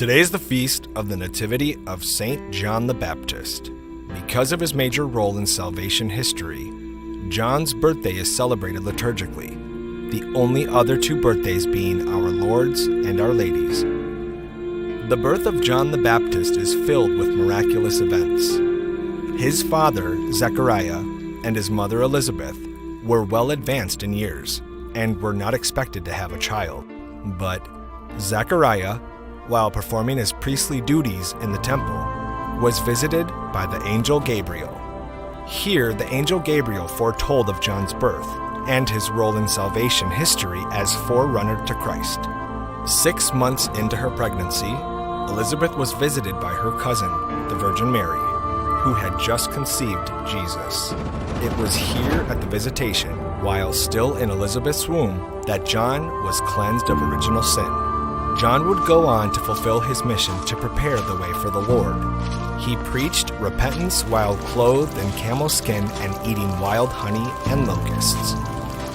Today is the feast of the Nativity of St. John the Baptist. Because of his major role in salvation history, John's birthday is celebrated liturgically, the only other two birthdays being our Lord's and Our Lady's. The birth of John the Baptist is filled with miraculous events. His father, Zechariah, and his mother, Elizabeth, were well advanced in years and were not expected to have a child. But Zechariah, while performing his priestly duties in the temple, was visited by the angel Gabriel. Here, the angel Gabriel foretold of John's birth and his role in salvation history as forerunner to Christ. 6 months into her pregnancy, Elizabeth was visited by her cousin, the Virgin Mary, who had just conceived Jesus. It was here at the visitation, while still in Elizabeth's womb, that John was cleansed of original sin. John would go on to fulfill his mission to prepare the way for the Lord. He preached repentance while clothed in camel skin and eating wild honey and locusts.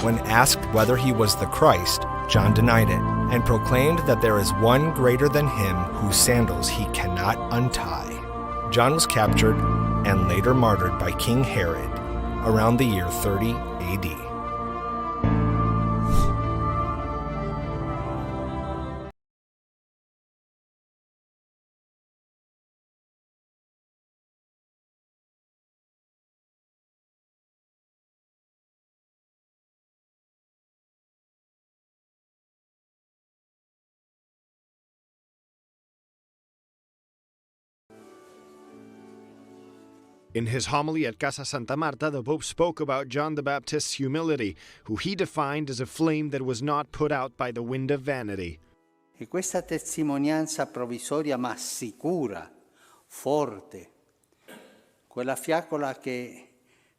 When asked whether he was the Christ, John denied it and proclaimed that there is one greater than him whose sandals he cannot untie. John was captured and later martyred by King Herod around the year 30 AD. In his homily at Casa Santa Marta, the Pope spoke about John the Baptist's humility, who he defined as a flame that was not put out by the wind of vanity. E questa testimonianza provvisoria ma sicura, forte, quella fiaccola che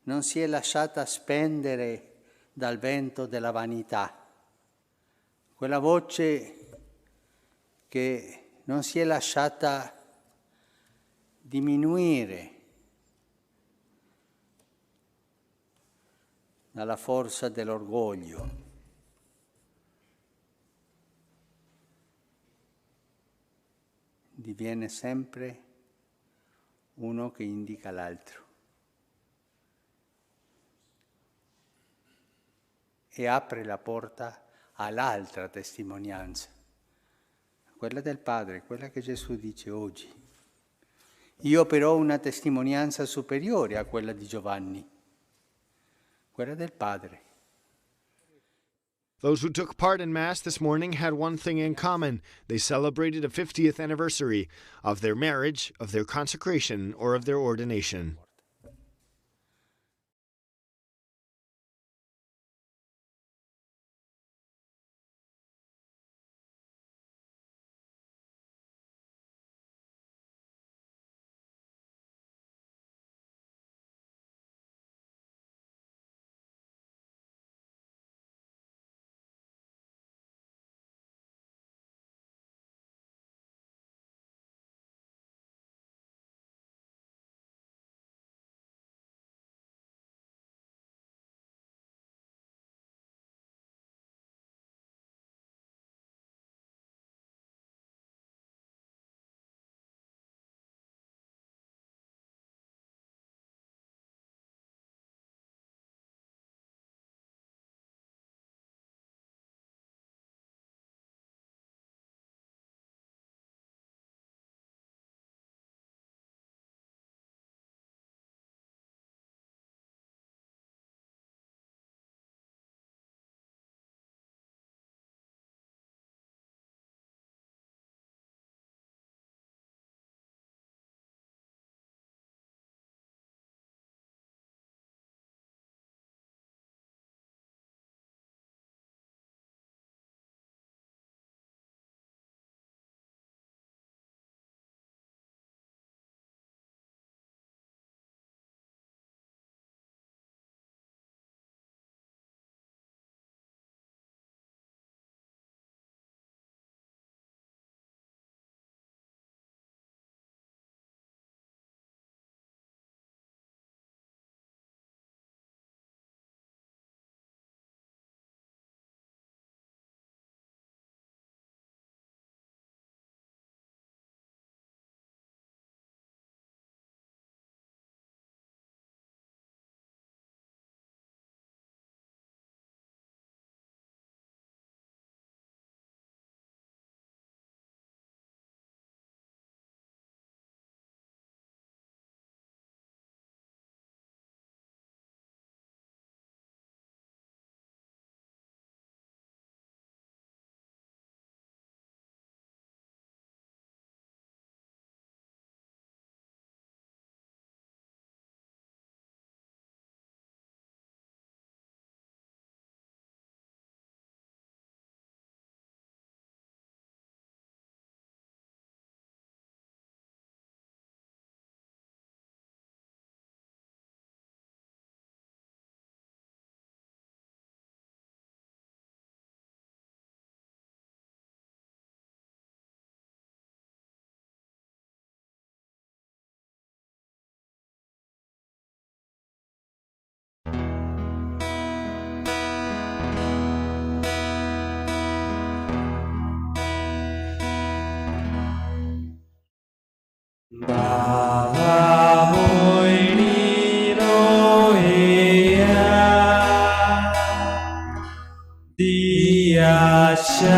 non si è lasciata spendere dal vento della vanità, quella voce che non si è lasciata diminuire dalla forza dell'orgoglio. Diviene sempre uno che indica l'altro. E apre la porta all'altra testimonianza, quella del Padre, quella che Gesù dice oggi. Io però ho una testimonianza superiore a quella di Giovanni, quella del Padre. Those who took part in Mass this morning had one thing in common. They celebrated a 50th anniversary of their marriage, of their consecration, or of their ordination. बाबा भयणी रोया दिया शाबासकी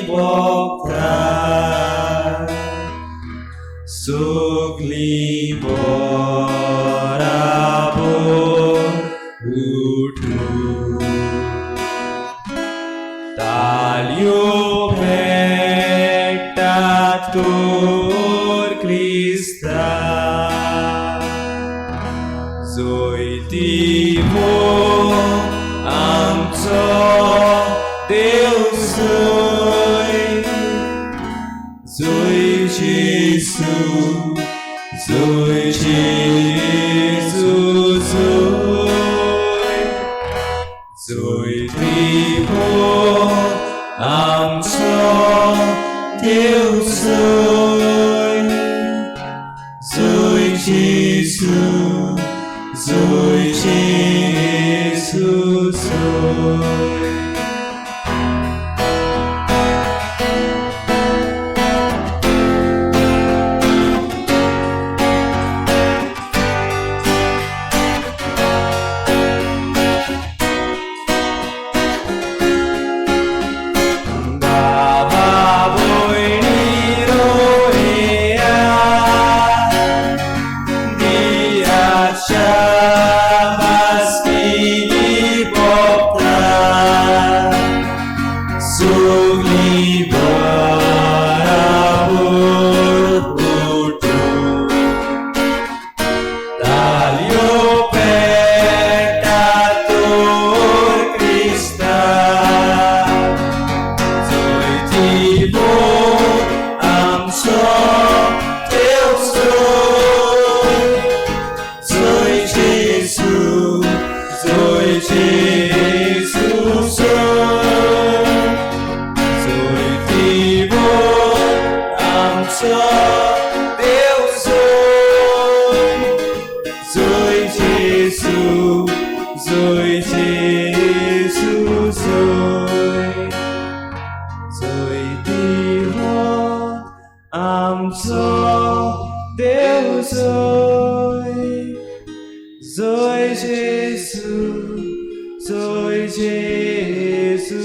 बोक्ता सगली बराबर उठू तालयो पेट्टातोर क्रिस्ता जोयतिवो आमचो देव जोय जोय जेसू जोय जेसू जोय जोयतिवो आमचो देव जोय जोय जेसू जोय जेसू जोय. बाबा भयणी रोया दिया शाबासकी बोक्ता सगली बराबर उठू तालयो पेट्टातोर क्रिस्ता जोयतिवो आमचो देव जोय जोय जेसू जोय जेसू जोय जोयतिवो आमचो देव जोय जोय जेसू जोय जेसू जोय जोयतिवो आमचो देव जोय जोय जेसू जोय जेसू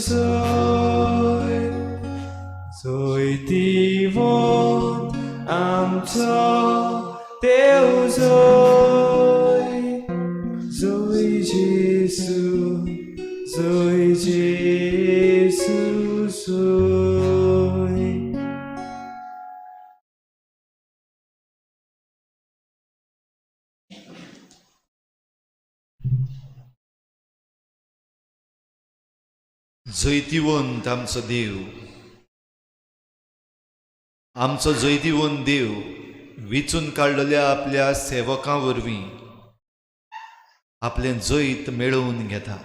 जोय जोयतिवो आमचो देव जोय जोय जेसू जोय जेसू जोय. जैतिवंत आमचो देव, आमचो जैतिवंत देव विचून काडलेल्या आपल्या सेवकां वरवीं आपलें जैत मेळोवन घेता.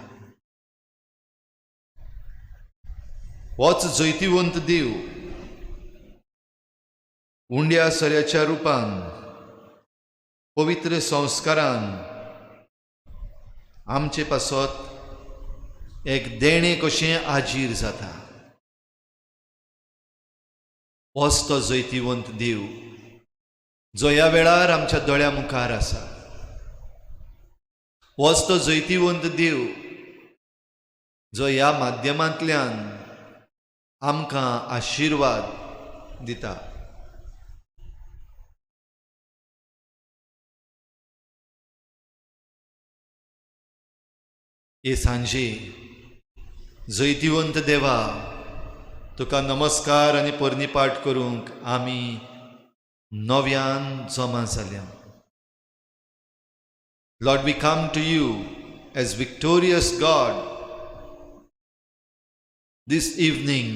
होच जैतिवंत देव उंड्या सऱ्याच्या रुपान पवित्र संस्कारान आमचे पासत एक देणें कशें आजीर जाता. होच तो जैतिवंत देव जो ह्या वेळार आमच्या दोळ्या मुखार आसा. होच तो जैतिवंत देव जो ह्या माध्यमांतल्यान आमकां आशिर्वाद दिता. हे सांजे जैतिवंत देवा, तुका नमस्कार आनी पर्निपाठ करूंक आमी नव्यान जमा जाल्या. Lord, we come to you as victorious God this evening.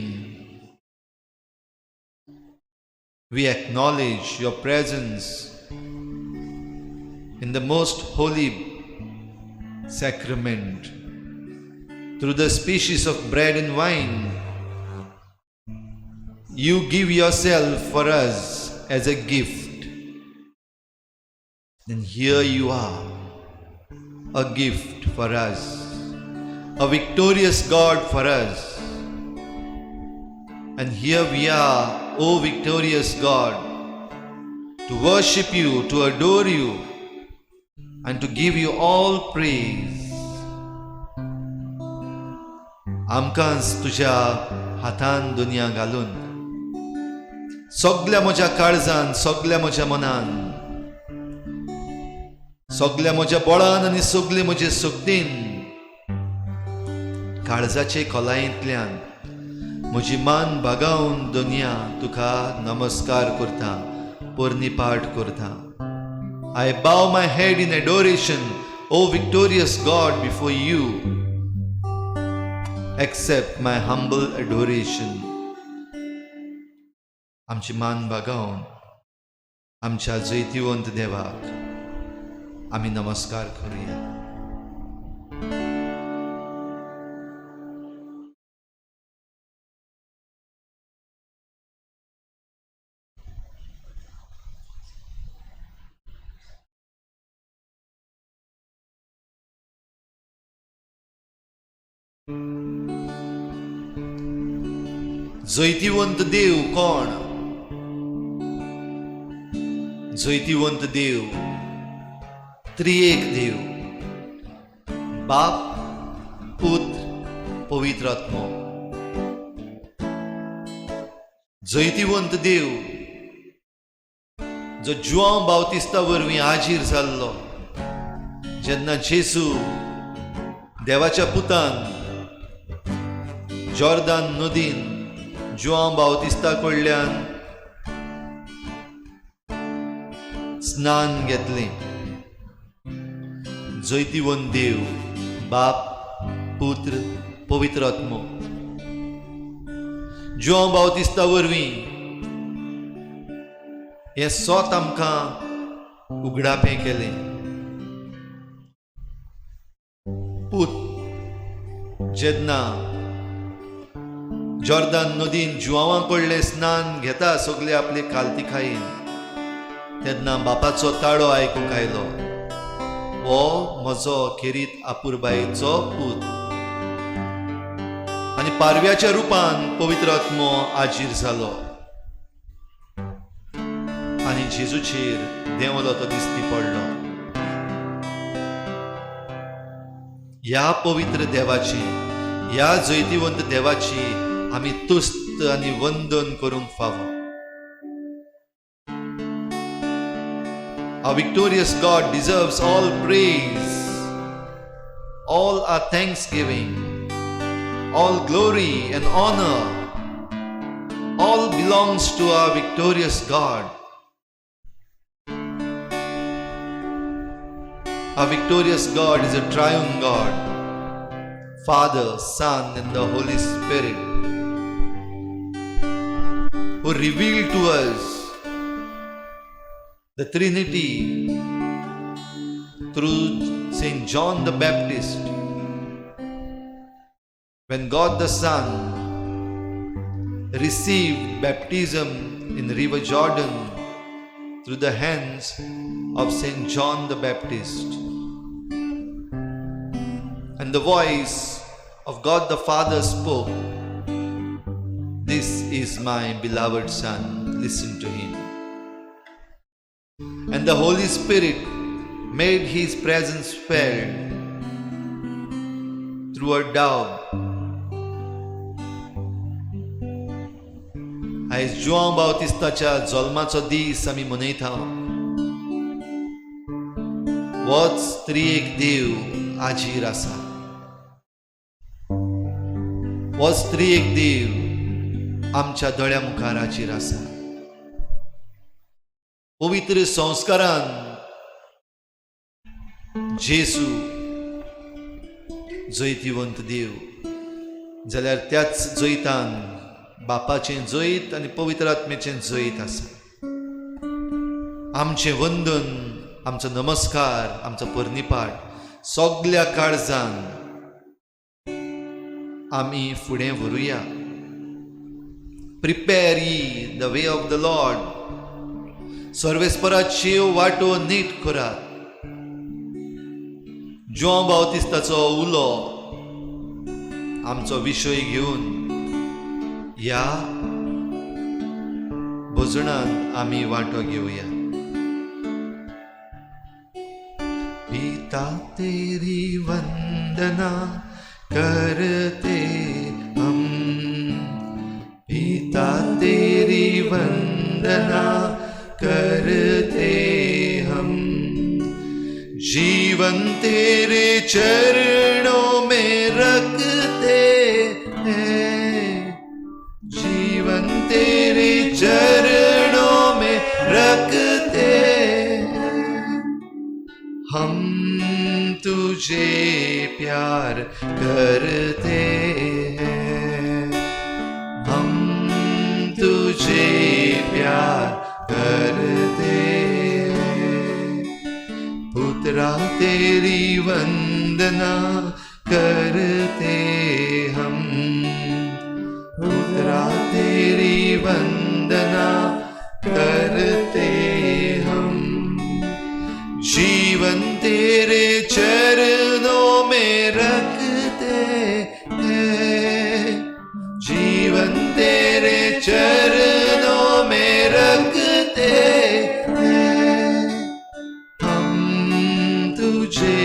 We acknowledge your presence in the most holy sacrament through the species of bread and wine. You give yourself for us as a gift. And here you are, a gift for us, a victorious God for us. And here we are, O victorious God, to worship you, to adore you, and to give you all praise. आमकांच तुज्या हातान दुनिया घालून सगल्या म्हज्या काळजान, सगल्या म्हज्या मनान, सगल्या म्हज्या बळान आनी सगले म्हजे शक्तीन, काळजाचे खोलायेंतल्यान म्हजी मान बागावन दुनिया तुका नमस्कार करता, पोरणी पाठ करता. I bow my head in adoration, O victorious God, before you. Accept my humble adoration. आमची मान बागावन आमच्या जैतिवंत देवाक आमी नमस्कार करुया. जैतिवंत देव कोण? जैतिवंत देव त्रिएक देव, बाप, पूत, पवित्र आत्मो. जैतिवंत देव जो जुआंव बावतिस्ता वरवीं आजीर जाल्लो, जेन्ना जेजू देवाच्या पुतान जॉर्दान नदीन जुआंव बावतिस्ता कडल्यान स्नान घेतलें. जैतिवंत देव बाप, पुत्र, पवित्र आत्मो जुआंव बावतिस्ता वरवीं हें सोत आमकां उगडापें केलें. पूत जेन्ना जॉर्दान नदीन जुआंवा कडलें स्नान घेता सगळे आपले कालतिकायेन, तेन्ना बापाचो ताळो आयकूंक आयलो, हो म्हजो खेरीत आपुरबायेचो पूत. आनी पारव्याच्या रुपान पवित्र आत्मो आजीर जालो आनी जेजूचेर देंवलो तो दिसती पडलो. ह्या पवित्र देवाची, ह्या जैतिवंत देवाची आमी तुस्त आनी वंदन करूंक फावो. Our victorious God deserves all praise, all our thanksgiving, all glory and honor, all belongs to our victorious God. Our victorious God is a triune God, Father, Son, and the Holy Spirit, who revealed to us the Trinity through Saint John the Baptist. When God the Son received baptism in River Jordan through the hands of Saint John the Baptist, and the voice of God the Father spoke, "This is my beloved Son, listen to him." And the Holy Spirit made his presence felt through a dove. आयज जुआंव बावतिस्ताच्या जल्माचो दीस आमी मनयता. होच त्रिएक देव आजीर आसा, होच त्रिएक देव आमच्या दोळ्या मुखार आजीर आसा. पवित्र संस्कारान जेजू जैतिवंत देव जाल्यार त्याच जैतान बापाचें जैत आनी पवित्र आत्म्याचें जैत आसा. आमचें वंदन, आमचो नमस्कार, आमचो पर्निपाठ सगल्या काळजान आमी फुडें व्हरूया. Prepare ye the way of the Lord. सर्वेस्पराच्यो वाटो नीट करात. जुआंव बावतिस्ताचो उलो आमचो विशय घेवन ह्या भजनान आमी वांटो घेवया. पिता तेरी वंदना करते हम, पिता तेरी वंदना करते हम, जीवन तेरे चरणों में रखते हैं, जीवन तेरे चरणों में रखते हैं, हम तुझे प्यार करते हैं, हम तुझे प्यार करते हैं, पुत्रा तेरी वंदना करते हम, पुत्रा तेरी वंदना करते हम, जीवन तेरे चरणों में रखते हैं, जीवन तेरे चरणों में रखते हैं, हम तुझे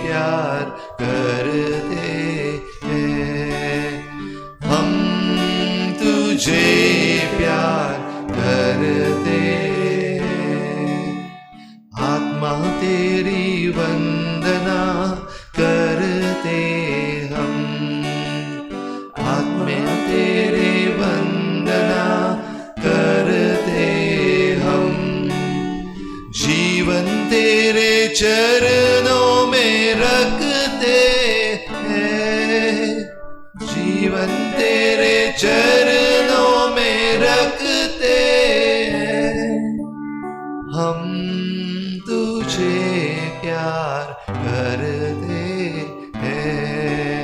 प्यार करते हैं, हम तुझे प्यार करते हैं, आत्मा तेरी वंदना करते हम, आत्मा तेरी वंदना करते हम, जीवन तेरे चरणों में रखते हैं, जीवन तेरे चरणों में रखते हैं, हम तुझे प्यार करते हैं,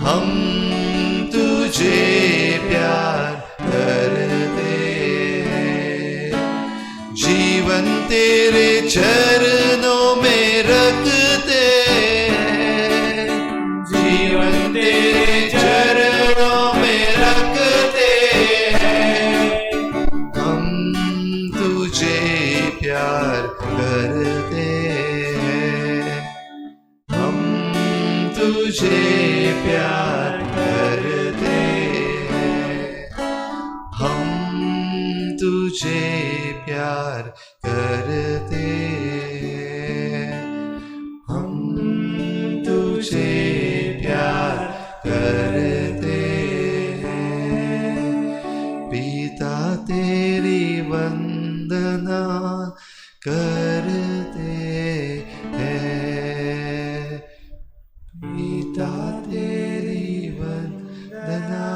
हम तुझे प्यार करते हैं, जीवन तेरे चरणों में रखते हैं, जीवन तेरे चरणों में रखते हैं, हम तुझे प्यार करते हैं, हम तुझे प्यार करते हैं, हम तुझे प्यार करते हैं, हम तुझे प्यार करते हैं, पिता तेरी वंदना करते हैं, पिता तेरी वंदना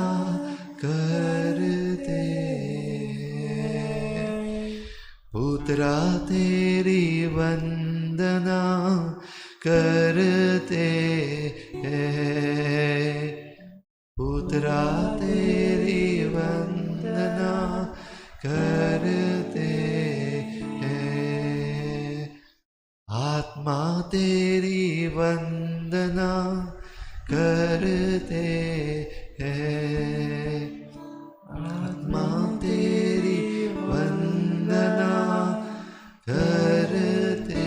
करते हैं, पुत्रा तेरी वंदना करते हैं, पुत्रा तेरी वंदना करते हैं, आत्मा तेरी वंदना करते हैं, आत्मा तेरी वंदना करते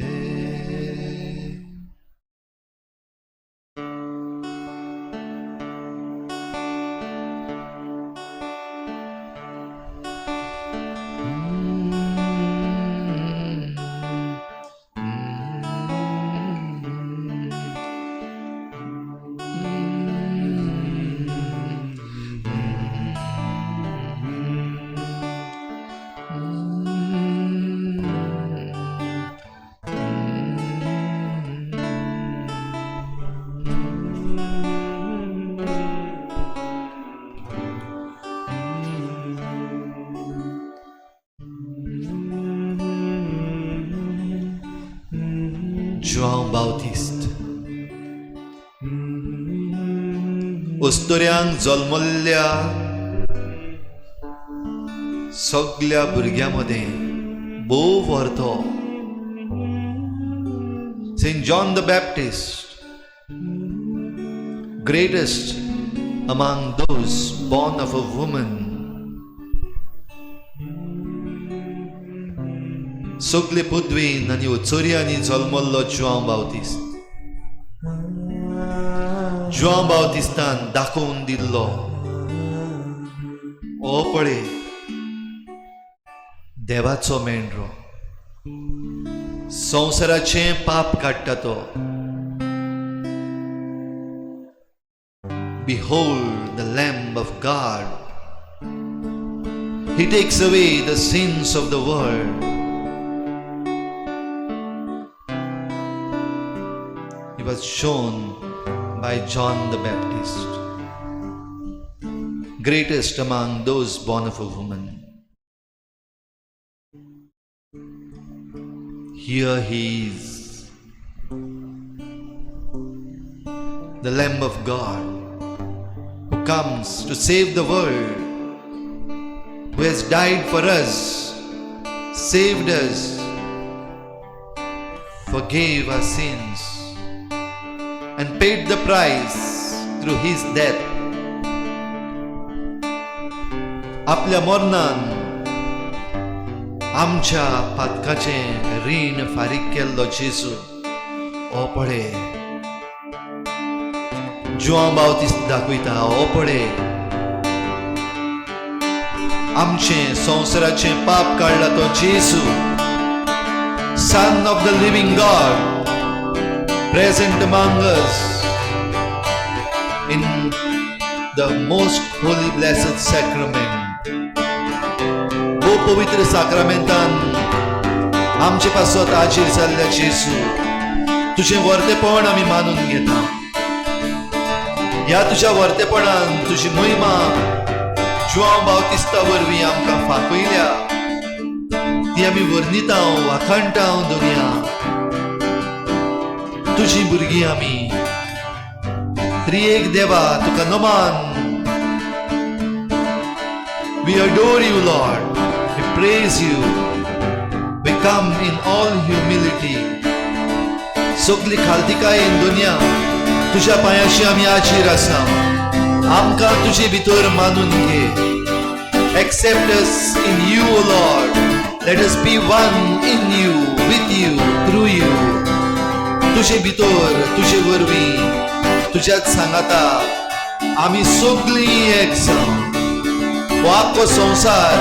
हैं. जुआंव बाउतिस्त अस्तुऱ्यांक जल्मल्ल्या सगल्या भुरग्यां मदें भोव व्हरतो Saint John the Baptist, greatest among those born of a woman. सगले पदवेन आनी चोरयांनी जल्मल्लो जुआंव बावतिस्त, जुआंव बावतिस्तान दाखोवन दिल्लो ओ पळय देवाचो मेंढरो, संवसाराचें पाप काडटा तो. Behold the Lamb of God. He takes away the sins of the world. He was shown by John the Baptist, greatest among those born of a woman. Here he is, the Lamb of God, who comes to save the world, who has died for us, saved us, forgave our sins, and paid the price through his death. आपल्या मरणान आमच्या पातकाचें रीण फारीक केल्लो जेजू ओ पळय जुआंव बावतिस्त दाखयता, ओ पळय आमचें संवसाराचें पाप काडला तो जेजू, Son of the living God, present among us in the most holy blessed sacrament. भोव पवित्र साक्रामेंतान आमचे पासत आजीर जाल्ल्या जेजू, तुजें वर्तेपण आमी मानून घेता. ह्या तुज्या वर्तेपणान तुजी महिमा जुआंव बावतिस्ता वरवीं आमकां फांकयल्या, ती आमी वर्णिता, वाखाणटा. दुनिया तुजी भुरगीं आमी, त्रिएक देवा तुका नमान. We adore you, Lord. We praise you. We come in all humility. सगली खालतिकायेन दुनिया तुज्या पांयाशी आमी आजीर आसा. आमकां तुजे भितर मानून घे. Accept us in you, O Lord. Let us be one in you, with you, through you. तुजे भितर, तुजे वरवीं, तुज्याच सांगाता आमी सगळीं एक जावन हो आख्खो संवसार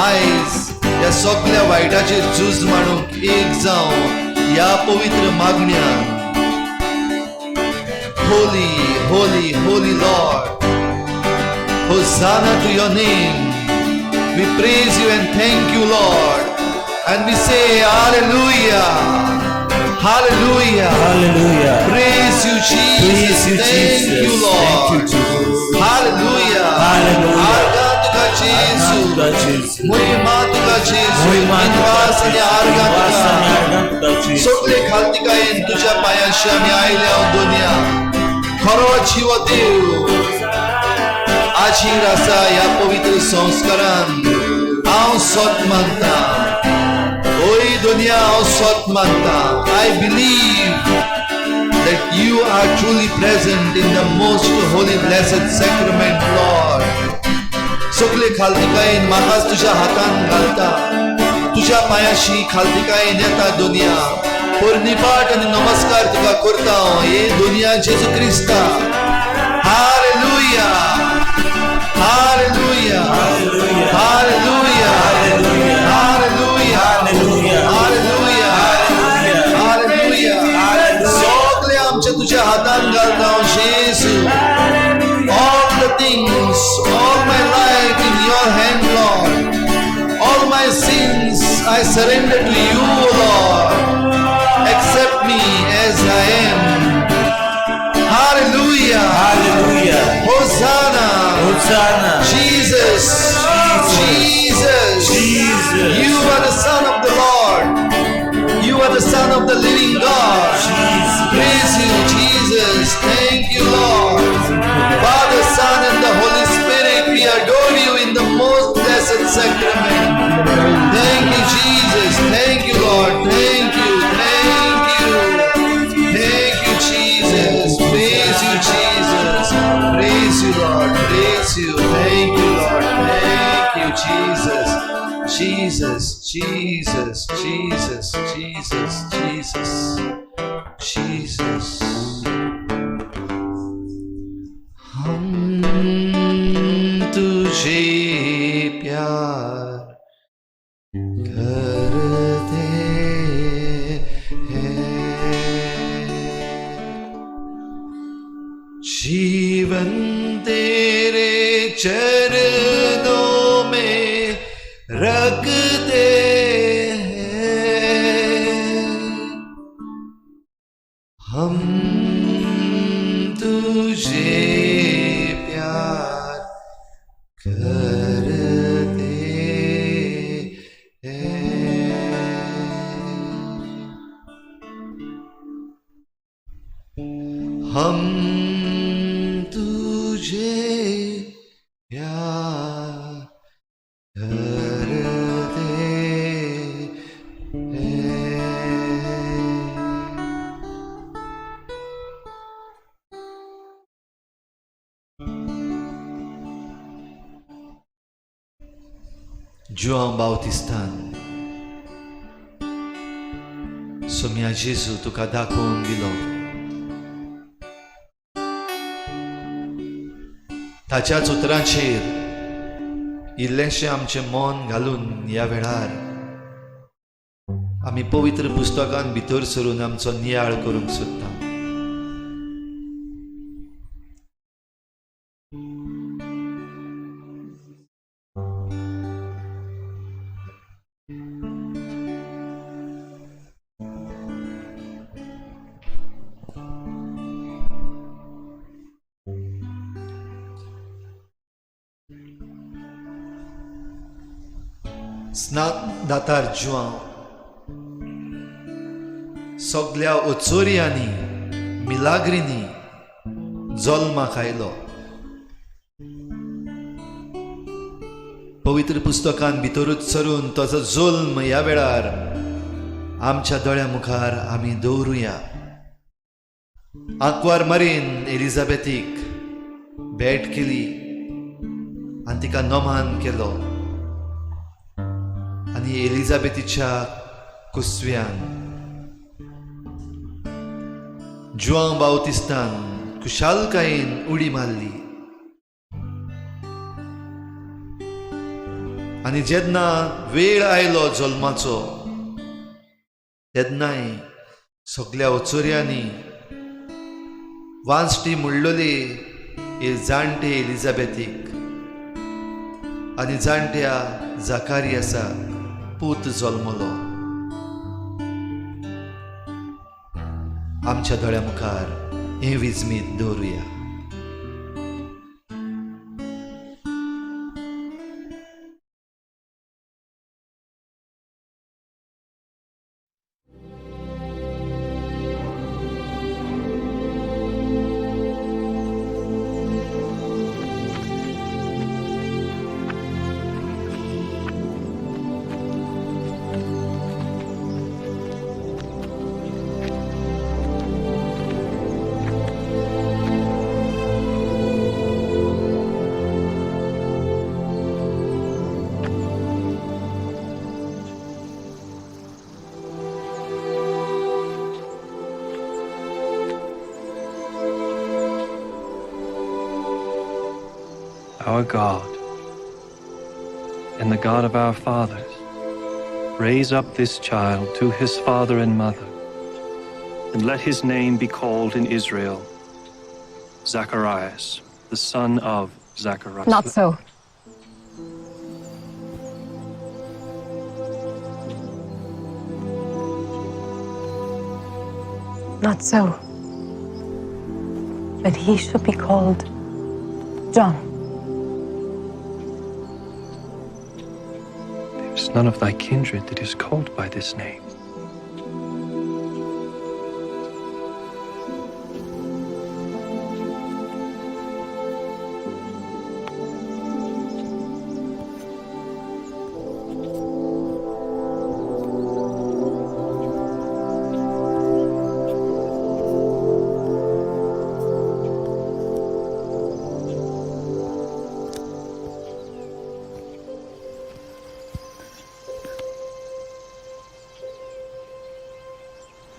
आयज ह्या सगळ्या वायटाचेर झूज मांडूंक एक जावन ह्या पवित्र मागण्यान. Holy, holy, holy Lord, Hosanna to your name. We praise you and thank you, Lord. And we say, Hallelujah, Hallelujah. Hallelujah. Praise you, Jesus. Praise you, Thank Jesus. you, Lord. Thank you, Jesus. Hallelujah. Hallelujah. आर्गां तुका जेजू. तुका जेजू. महिमा तुका जेजू. महिमा तुका इनवास आनी आर्गां इनवास तुका. आनी आर्गां तुका जेजू. सगळे खालतिकायेन तुज्या पांयाशी आमी आयल्या दुनिया. खरो जीव देव आजीर आसा ह्या पवित्र संस्कारान. हांव सत मानता, ओय दुनिया, हांव सत मानता. I believe that you are truly present in the most holy blessed sacrament, Lord. सगळे खालतिकायेन म्हाकाच तुज्या हातान घालता, तुज्या पांयाशी खालतिकायेन येता दुनिया. पोरनिपाट आनी नमस्कार तुका करता हांव, हे दुनिया जेजू क्रिस्ता. Hallelujah, Hallelujah, Hallelujah, Hallelujah, Hallelujah, Hallelujah. सगळे आमचे तुझ्या हातान घालता हांव जेजू. All the things, all my life in your hand, Lord. All my sins I surrender to you, O Lord. Accept me as I am. Hallelujah. Hallelujah. Hosanna. Hosanna. Jesus. Jesus. Jesus. You are the Son of the Lord. You are the Son of the living God. Jesus. Praise you, Jesus. Thank you, Lord. Father, Son, and the Holy Spirit, we adore you in the most blessed sacrament. Thank you, Jesus. Thank you, Lord. Thank you. Thank you. Thank you, Jesus. Praise you, Jesus. Praise you, Jesus, Jesus, Jesus, Jesus, Jesus, Jesus, Jesus. हम तुझे प्यार करते हैं। जीवन तेरे चरणों में रखते हैं। हम तुझे प्यार करते हैं। हम तुझे प्यार करते हैं। जुआंव बाउतिस्तान सोम्या जेजू तुका दाखोवन दिलो, ताच्याच उतरांचेर इल्लेंशें आमचें मन घालून ह्या वेळार आमी पवित्र पुस्तकान भितर सरून आमचो नियाळ करूंक सोदता. स्नान दातार जुआंव सगल्या ओचोरयांनी मिलाग्रींनी जल्माक आयलो. पवित्र पुस्तकान भितरूच सरून ताचो जल्म ह्या वेळार आमच्या दोळ्या मुखार आमी दवरुया. आंकवार मरीन एलिझाबेथीक भेट केली आनी तिका नमान केलो आनी एलिझाबेथीच्या कुसव्यान जुआंव बाउतिस्तान खुशालकायेन उडी मारली. आनी जेन्ना वेळ आयलो जल्माचो तेन्नाय सगल्या ओचोऱ्यांनी वांसटी म्हणलोली हे जाणटे एलिझाबेथीक आनी जाणट्या जाकारियासाक पूत जल्मलो. आमच्या दोळ्या मुखार हें विजमीत दवरुया. Our God and the God of our fathers, raise up this child to his father and mother, and let his name be called in Israel Zacharias, the son of Zacharias. Not so. Not so. But he should be called John. There is none of thy kindred that is called by this name.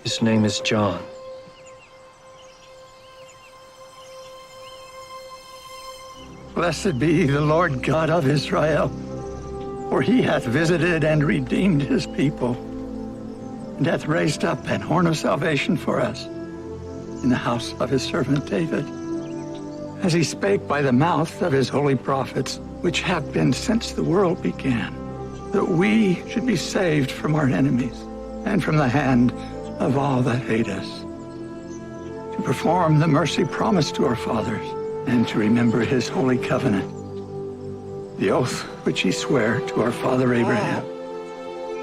His name is John. Blessed be the Lord God of Israel, for he hath visited and redeemed his people, and hath raised up an horn of salvation for us in the house of his servant David, as he spake by the mouth of his holy prophets, which have been since the world began, that we should be saved from our enemies and from the hand of all that hate us, to perform the mercy promised to our fathers, and to remember his holy covenant, the oath which he sware to our father Abraham,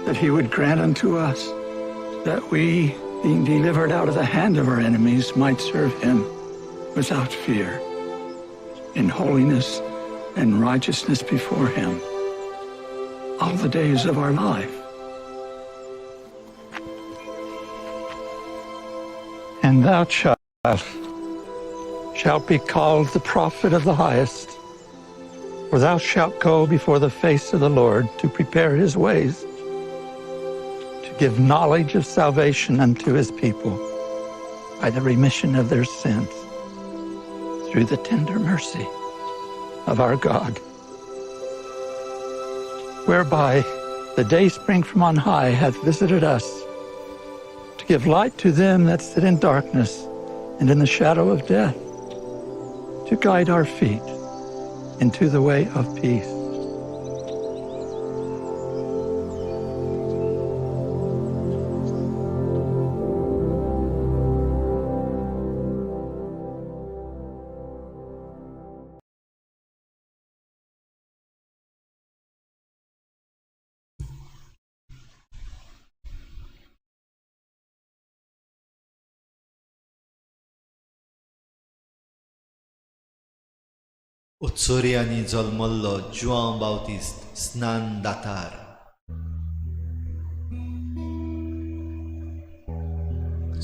that he would grant unto us that we, being delivered out of the hand of our enemies, might serve him without fear, in holiness and righteousness before him, all the days of our life. And thou, child, shalt be called the prophet of the highest, for thou shalt go before the face of the Lord to prepare his ways, to give knowledge of salvation unto his people by the remission of their sins, through the tender mercy of our God, whereby the dayspring from on high hath visited us, to give light to them that sit in darkness and in the shadow of death, to guide our feet into the way of peace. उत्सोर्यांनी जल्मल्लो Joao बावतिस्त स्नान दातार.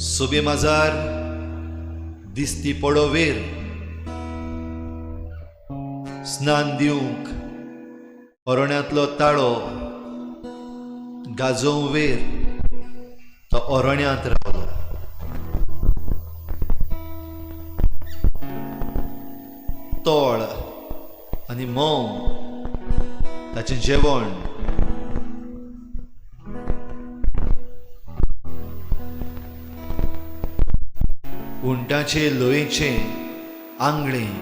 सोबे माजार दिसती पडोवेर स्नान दिवंक अरण्यांतलो ताळो गाजोवंक वेर तो अरण्यांत रावलो. तोळ आनी म्होंव ताचें जेवण. उंटाचे लोयेचें आंगळें,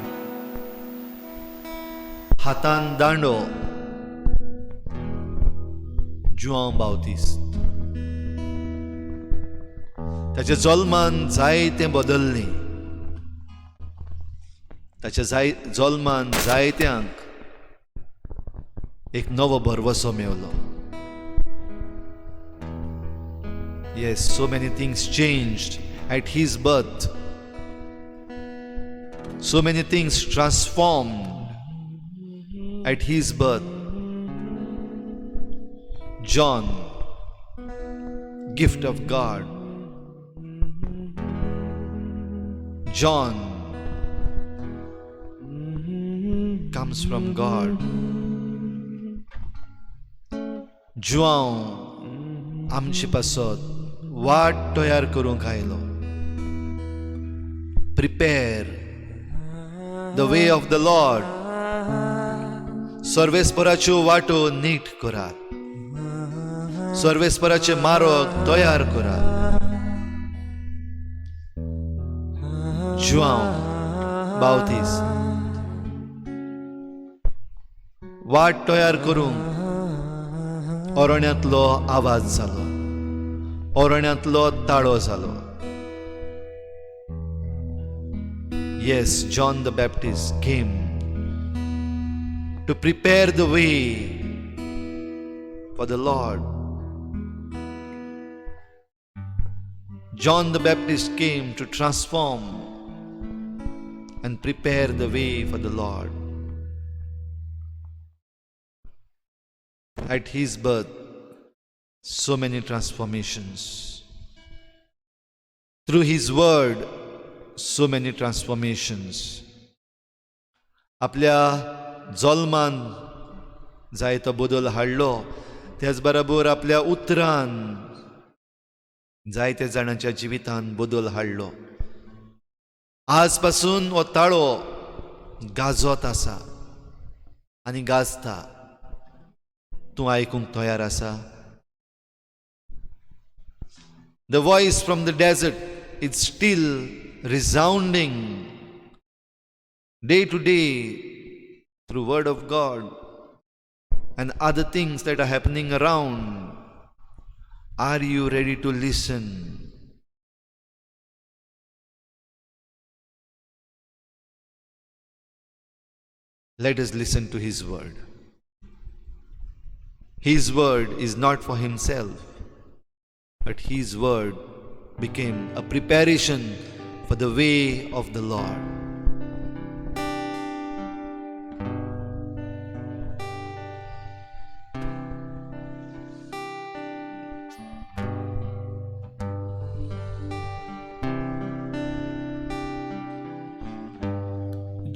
हातान दांडो, जुआंव बावतिस्त. ताच्या जल्मान जायतें बदल्लें. ताच्या जल्मान जायत्यांक एक नवो भरवसो मेवलो. Yes, so many things changed at his birth. So many things transformed at his birth. John, gift of God. John comes from God. Joao आमचे पासत वाट तयार करूंक आयलो. Prepare the way of the Lord. सर्वेस्पराच्यो वाटो नीट करात, सर्वेस्पराचे मार्ग तयार करात. जुआंव बावतीस वाट तयार करूंक अरण्यांतलो आवाज जालो, अरण्यांतलो ताळो जालो. Yes, John the Baptist came to prepare the way for the Lord. John the Baptist came to transform and prepare the way for the Lord. At his birth, so many transformations. Through his word, so many transformations. आपल्या जल्मान जायतो बदल हाडलो, त्याच बरोबर आपल्या उतरान जायते जाणांच्या जिवितांत बदल हाडलो. आज पासून हो ताळो गाजत आसा आनी गाजता. तूं आयकूंक तयार आसा? The voice from the desert is still resounding day to day through word of God and other things that are happening around. Are you ready to listen? Let us listen to His word. His word is not for Himself, but His word became a preparation for the way of the Lord.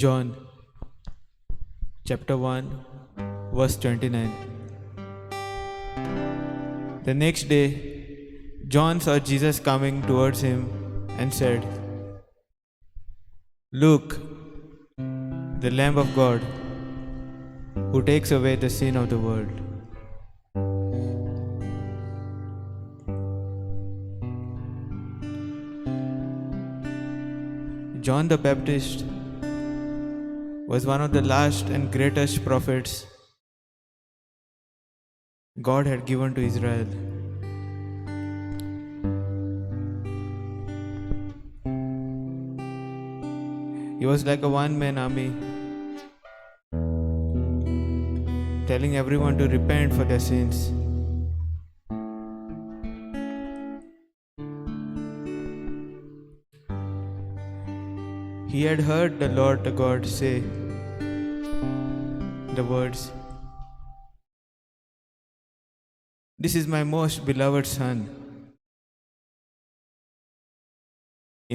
John chapter 1 verse 29. The next day John saw Jesus coming towards him and said, "Look, the Lamb of God, who takes away the sin of the world." John the Baptist was one of the last and greatest prophets God had given to Israel. He was like a one-man army, telling everyone to repent for their sins. He had heard the Lord the God say the words, "This is my most beloved Son,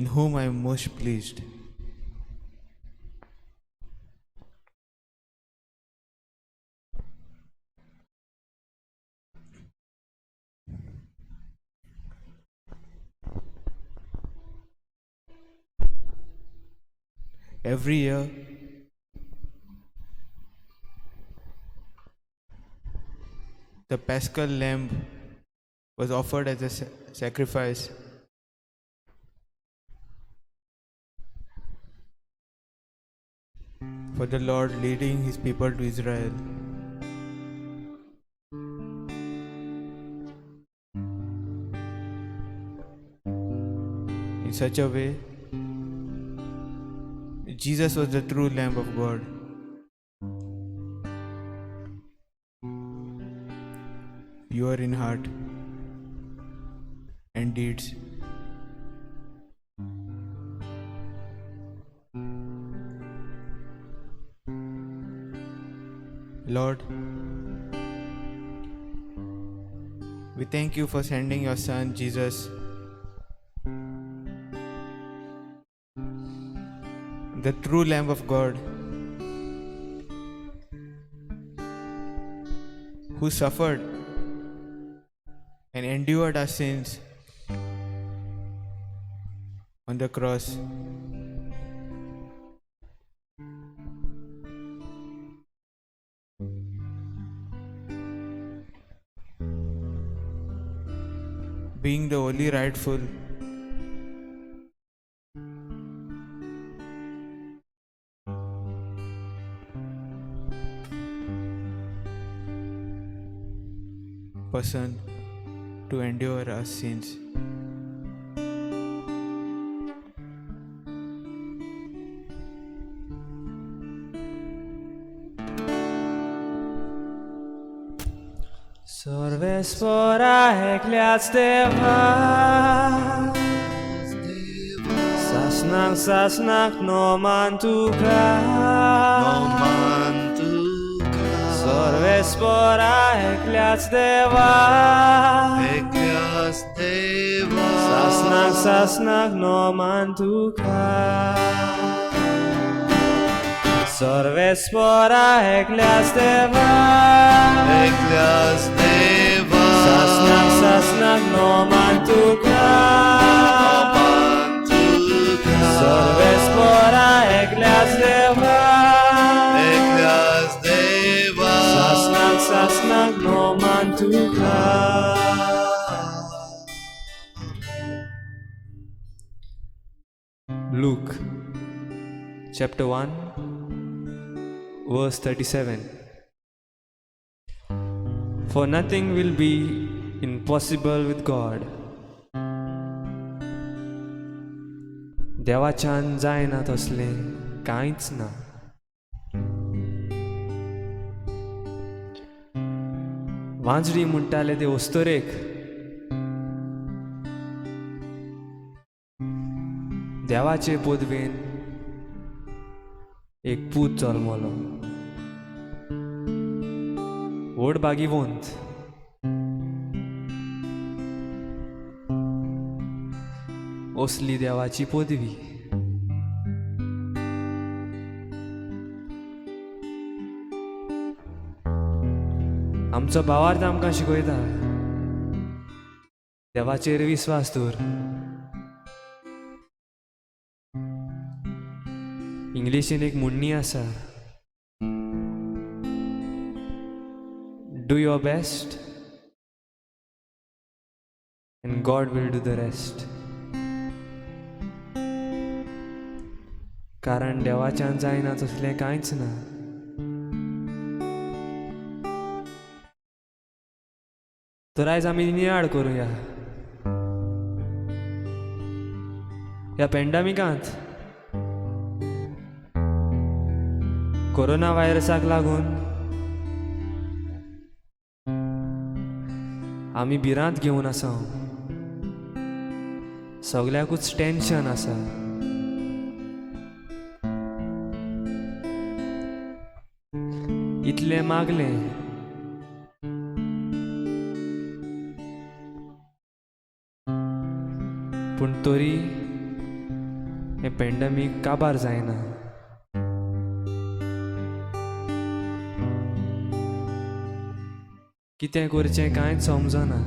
in whom I am most pleased." Every year, the Paschal Lamb was offered as a sacrifice for the Lord leading his people to Israel. In such a way, Jesus was the true Lamb of God. Pure in heart and deeds. Lord, we thank you for sending your Son, Jesus, the true Lamb of God, who suffered and endured our sins on the cross. Being the only rightful person to endure our sins. Sarveswara ekल्याच देवा, सासनाक सासनाक नोमान तुका, सर्वेस्वरा एकल्याच देवा, सासनाक सासनाक नोमान तुका, सर्वेस्वरा एकल्याच देवा, सासनाक सासनाक नोमान तुका, Sasnag no man तुका. Luke chapter 1 verse 37. For nothing will be impossible with God. देवाच्यान जायना तसलें कांयच ना. वांजडी म्हणटाले ते अस्तुरेक, देवाचे पदवेन एक पूत जल्मलो, व्हड भागीवंत. असली देवाची पदवी. आमचो भावार्थ आमकां शिकयता, देवाचेर विस्वास दवर. इंग्लिशीन एक म्हणणी आसा, do your best and God will do the rest. कारण देवाच्यान जायना तसलें कांयच ना. तर आयज आमी नियाळ करुया ह्या पॅन्डेमिकांत कोरोना व्हायरसाक लागून आमी भिरांत घेवन आसा, सगल्याकूच टेन्शन आसा. इतलें मागलें पूण तरी हें पॅन्डेमीक काबार जायना. कितें करचें कांयच समजना.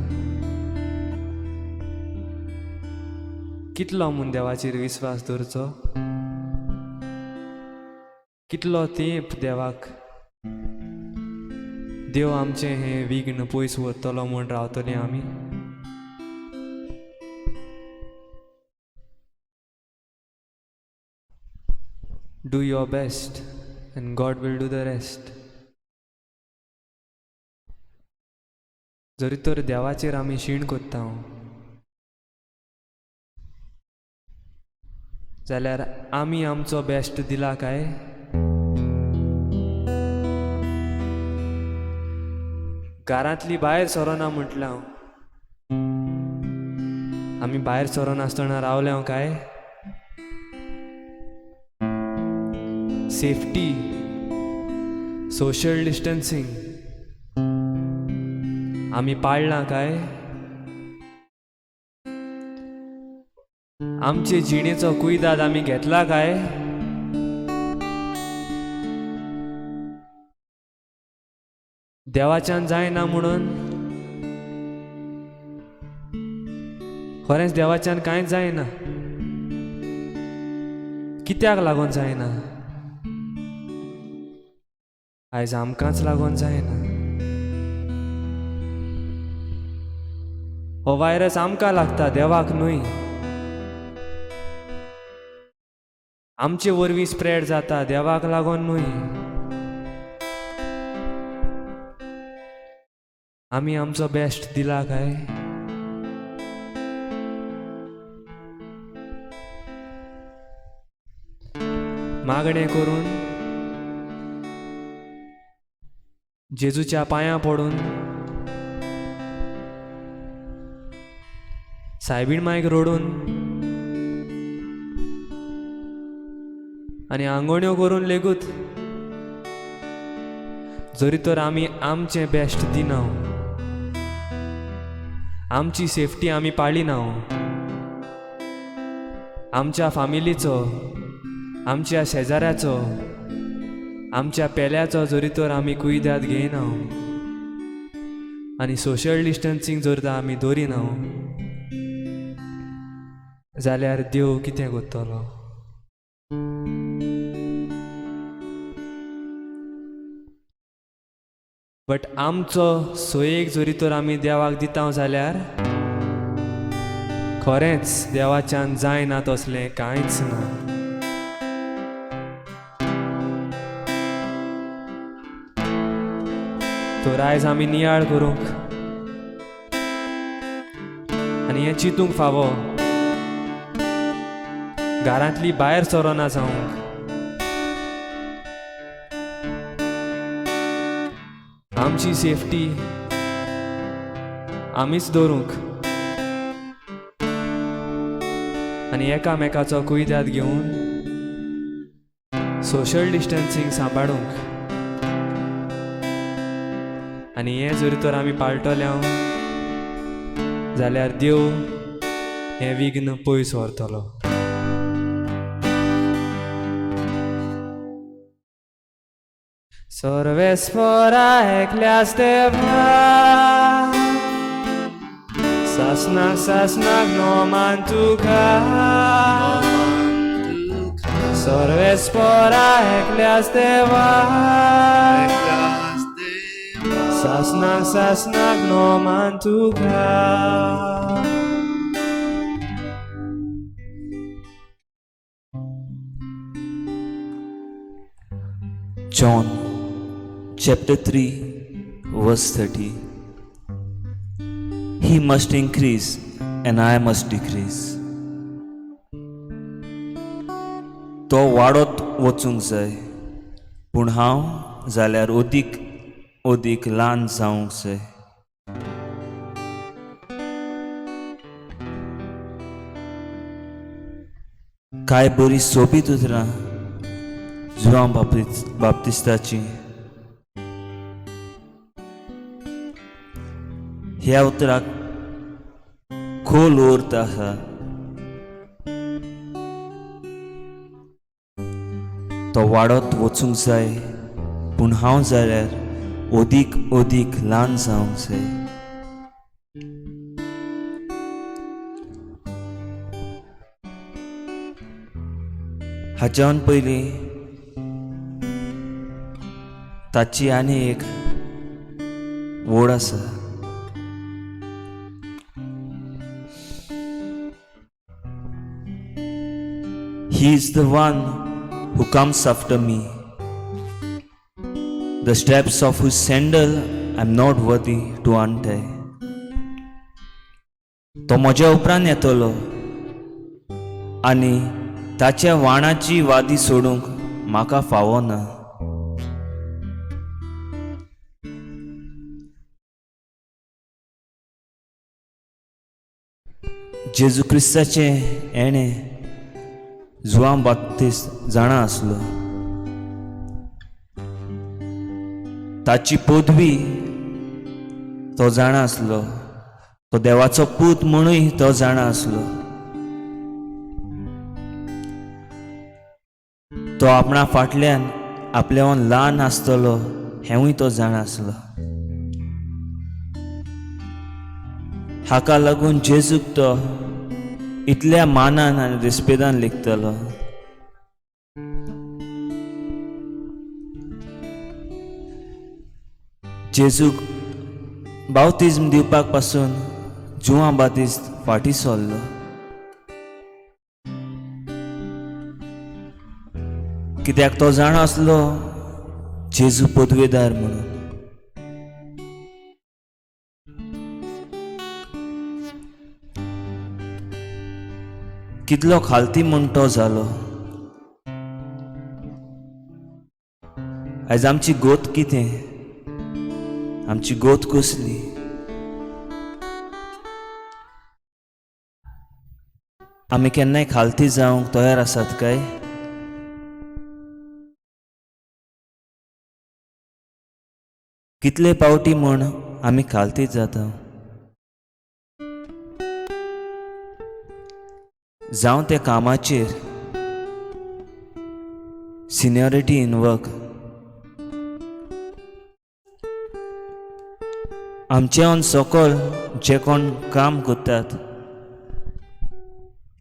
कितलो म्हूण देवाचेर विस्वास दवरचो, कितलो तेंप देवाक, देव आमचें हें विघ्न पयस व्हरतलो म्हूण रावतलीं आमी. Do your best and God will do the rest. जरी तर देवाचेर आमी शीण कोत्ता जाल्यार आमी आमचो बेस्ट दिला काय? घरांतली भायर सरोना म्हटलें हांव, आमी भायर सरोनासतना रावले काय? सेफ्टी, सोशल डिस्टन्सिंग आमी पाळ्ळां काय? आमचे जिणेचो कुयदाद आमी घेतला काय? देवाच्यान जायना म्हणून खरेंच देवाच्यान कांयच जायना. कित्याक लागून जायना? आयज आमकांच लागून जायना. हो व्हायरस आमकां लागता, देवाक न्हय. आमचे वरवीं स्प्रेड जाता, देवाक लागून न्हय. आमी आमचो बेस्ट दिला काय? मागणें करून, जेजूच्या पांयां पडून, सायबीण मायक रडून आनी आंगोण्यो करून लेगूत जरी तर आमी आमचें बेस्ट दिना, आमची सेफ्टी आमी पाळिना, आमच्या फामिलीचो, आमच्या शेजाऱ्याचो, आमच्या पेल्याचो जरी तर आमी कुयदाद घेयना आनी सोशल डिस्टन्सिंग जर तर आमी दवरिना जाल्यार देव कितें करतलो? बट आमचो सोयेक जरी तर आमी देवाक दिता जाल्यार खरेंच देवाच्यान जायना तसलें कांयच ना. तर आयज आमी नियाळ करूंक आनी हें चिंतूंक फावो, घरांतली भायर सरना जावंक, आमची सेफ्टी आमीच दवरूंक आनी एकामेकाचो कुयदाद घेवन सोशल डिस्टन्सींग सांबाळूंक. आनी हें जरी तर आमी पाळटले जाल्यार देव हें विघ्न पयस व्हरतलो. सर्वेस्परा एकल्यास देवा, सासनाक सासनाक नोमान तुका, सर्वेस्परा एकल्यास देवा, सासनाक सासनाक नोमान तुका. John chapter 3 verse 30. He must increase and I must decrease. तो वाडत वचूंक जाय, पूण हांव जाल्यार अदीक अदीक ल्हान जावंक जाय. काय बरी सोबीत उतरां जुआंव बाप्तिस्ताची. ह्या उतराक खोल अर्थ आसा. तो वाडत वचूंक जाय, पूण हांव जाल्यार अदीक अदीक ल्हान जावंक जाय. हाच्यान पयलीं ताची आनी एक वोड आसा. He is the one who comes after me, the straps of whose sandal I am not worthy to untie. तो म्हज्या उपरांत येतलो आनी ताच्या वाणाची वादी सोडूंक म्हाका फावो ना. जेजू क्रिस्ताचें येणें जुआंव बाप्तिस्त जाणा आसलो. ताची पदवी तो जाणा आसलो, तो देवाचो पूत म्हणूय तो जाणा आसलो. तो आपणा फाटल्यान आपल्यावन ल्हान आसतलो हेंवूय तो जाणा आसलो. हाका लागून जेजूक तो इतल्या मानान आनी रिस्पेदान लेखतलो. जेजूक बाप्तिज्म दिवपाक पासून जुआंव बाप्तिस्त फाटीं सरलो. कित्याक तो जाणा आसलो जेजू पदवेदार म्हणून. कितलो खालती म्हूण तो जालो. आयज आमची गोत कितें, आमची गोत कसली? आमी केन्नाय खालती जावंक तयार आसात काय? कितले पावटी म्हूण आमी खालतीच जाता. जावं त्या कामाचेर, सिनियरिटी इन वर्क, आमच्यान सकयल जे कोण काम करतात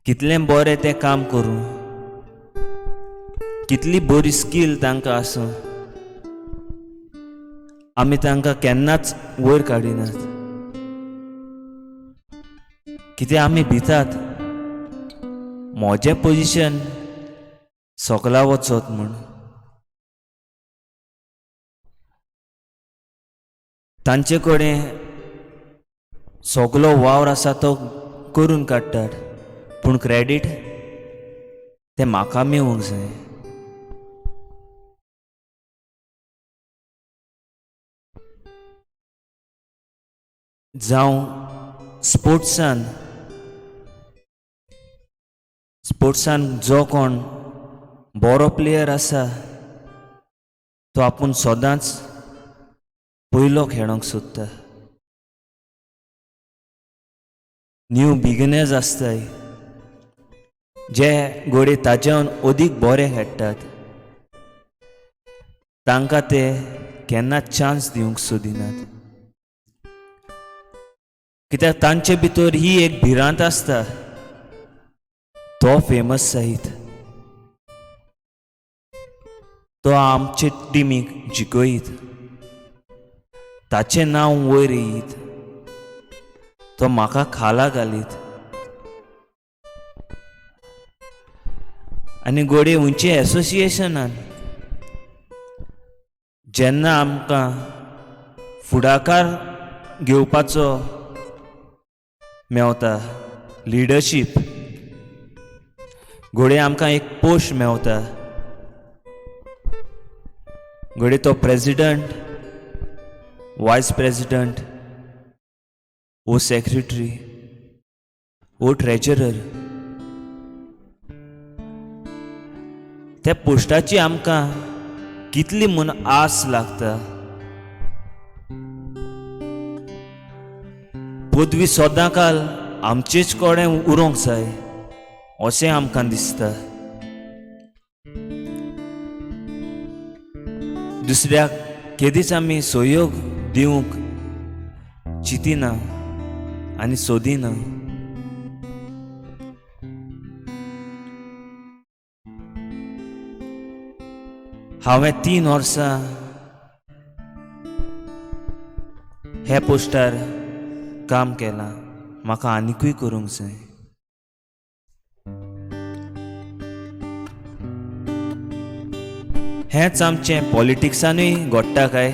कितलें बरें तें काम करूं, कितली बरी स्कील तांकां आसूं, आमी तांकां केन्नाच वयर काडिनात. कित्याक आमी भितात म्हजें पोजिशन सोकला वचत म्हूण. तांचे कडेन सगलो वावर आसा तो करून काडटात, पूण क्रेडीट तें म्हाका मेळूंक जाय. जावं स्पोर्ट्सान, स्पोर्ट्सान जो कोण बरो प्लेयर आसा तो आपूण सदांच पयलो खेळोंक सोदता. न्यू बिगिनर्स आसताय जे घोडे ताज्यान अदीक बरे खेळटात, तांकां ते केन्नाच चान्स दिवंक सोदिनात. कित्याक तांचे भितर ही एक भिरांत आसता, तो फेमस जायत, तो आमचे टिमीक जिखयत, ताचें नांव वयर येयत, तो म्हाका खाला घालीत. आनी घोडये उंचे एसोसिएशनान जेन्ना आमकां फुडाकार घेवपाचो मेवता, लिडरशीप, घोडये आमकां एक पोस्ट मेवता, घोडये तो प्रेजिडंट, वायस प्रेजिडंट ओ सेक्रेटरी ओ ट्रेजरर, त्या पोस्टाची आमकां कितली म्हूण आस लागता. पदवी सदां काल आमचेच कडेन उरोंक जाय अशें आमकां दिसता. दुसऱ्याक केदीच आमी सहयोग दिवंक चिंतिना आनी सोदिना. हांवें 3 वर्सां ह्या पोस्टार काम केलां, म्हाका आनिकूय करूंक जाय. हेंच आमचें पॉलिटिक्सानूय घडटा काय?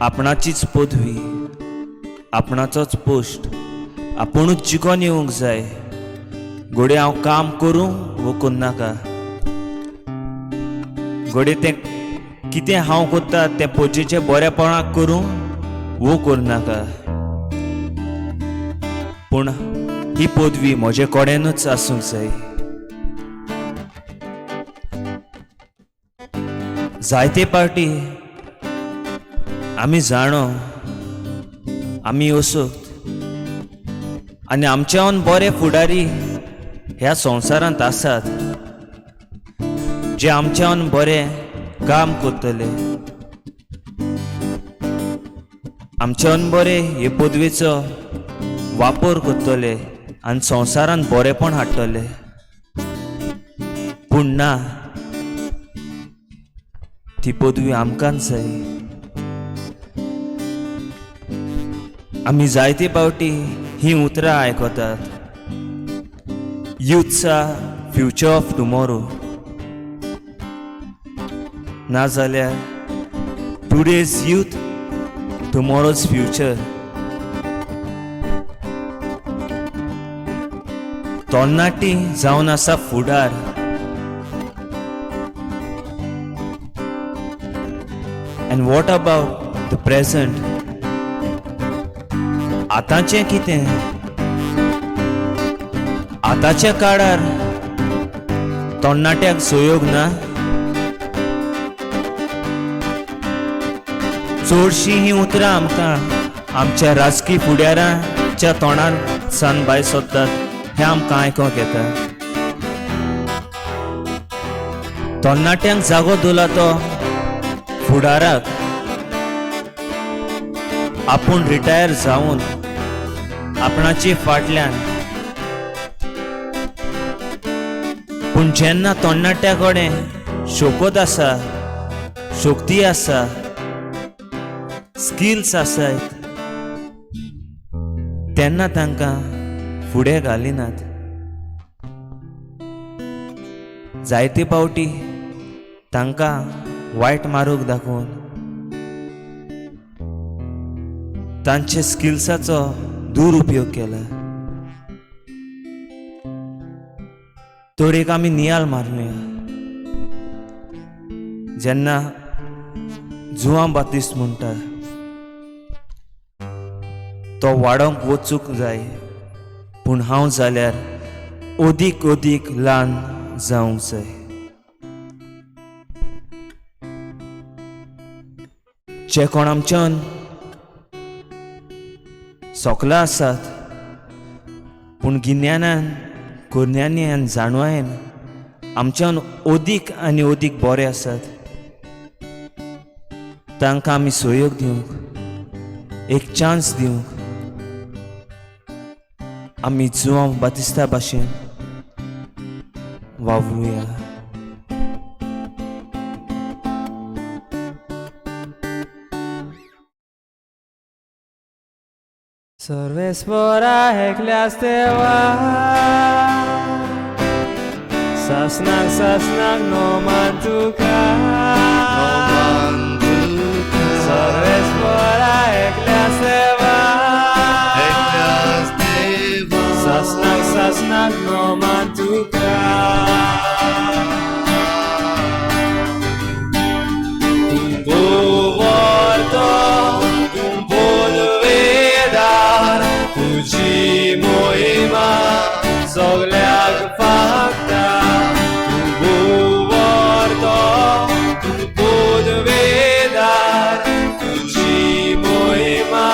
आपणाचीच पदवी, आपणाचोच पोस्ट, आपुणूच जिखोन येवंक जाय. घोडये हांव काम करूं वो करनाका, घोडये तें कितें हांव करता तें पोजेचें बरेपणाक करूं वो करनाका, पूण ही पदवी म्हजे कडेनूच आसूंक जाय. जायते पार्टी आमी जाणो, आमी असोत आनी आमच्याहून बरे फुडारी ह्या संवसारांत आसात जे आमच्याहून बरे काम करतले, आमच्याहून बरे हे पदवेचो वापर करतले आनी संवसारांत बरेपण हाडटले. पूण ना, ती पदवी आमकांच जाय. आमी जायते पावटी ही उतरां आयकतात, youths are future of tomorrow, नाजाल्यार today's youth tomorrow's future. तरणाटी जावन आसा फुडार. And what about the present? आतांचें कितें? आतांच्या काळार तरणाट्याक सहयोग ना. चडशीं हीं उतरां आमकां आमच्या राजकी फुडाराच्या तोंडार सान भायर सोदतात हें आमकां आयकूंक येता. तरणाट्यांक जागो दिला तो फुडाराक आपूण रिटायर जावन आपणाचे फाटल्यान पूण जेन्ना तरणाट्या कडेन शोकत आसा, शक्ती आसा, स्किल्स आसात, तेन्ना तांकां फुडें घालिनात. जायते पावटी तांकां वायट मारूंक दाखोवन तांचे स्किल्साचो दुरुपयोग केला. तर एक आमी नियाळ मारुया, जेन्ना जुआंव बातिस्त म्हणटा तो वाडोवंक वचूंक जाय, पूण हांव जाल्यार अदीक अदीक ल्हान जावंक जाय. जे कोण आमच्यान सोकला आसात पूण गिन्यानान, करण्यांनी आनी जाणवायेन आमच्यान अदीक आनी अदीक बरे आसात, तांकां आमी सहयोग दिवंक, एक चान्स दिवंक आमी जुआंव बातिस्ता भाशेन वावरुया. सर्वेस्परा एकल्याच देवा, सासनाक सासनाक नोमान तुका, सर्वेस्परा एकल्याच देवा, सासनाक सासनाक नोमान तुका. तुजी मोहिमा सगल्याक फाकता, तूं भोंवतो, तूं पदवेदार, तुजी मोहिमा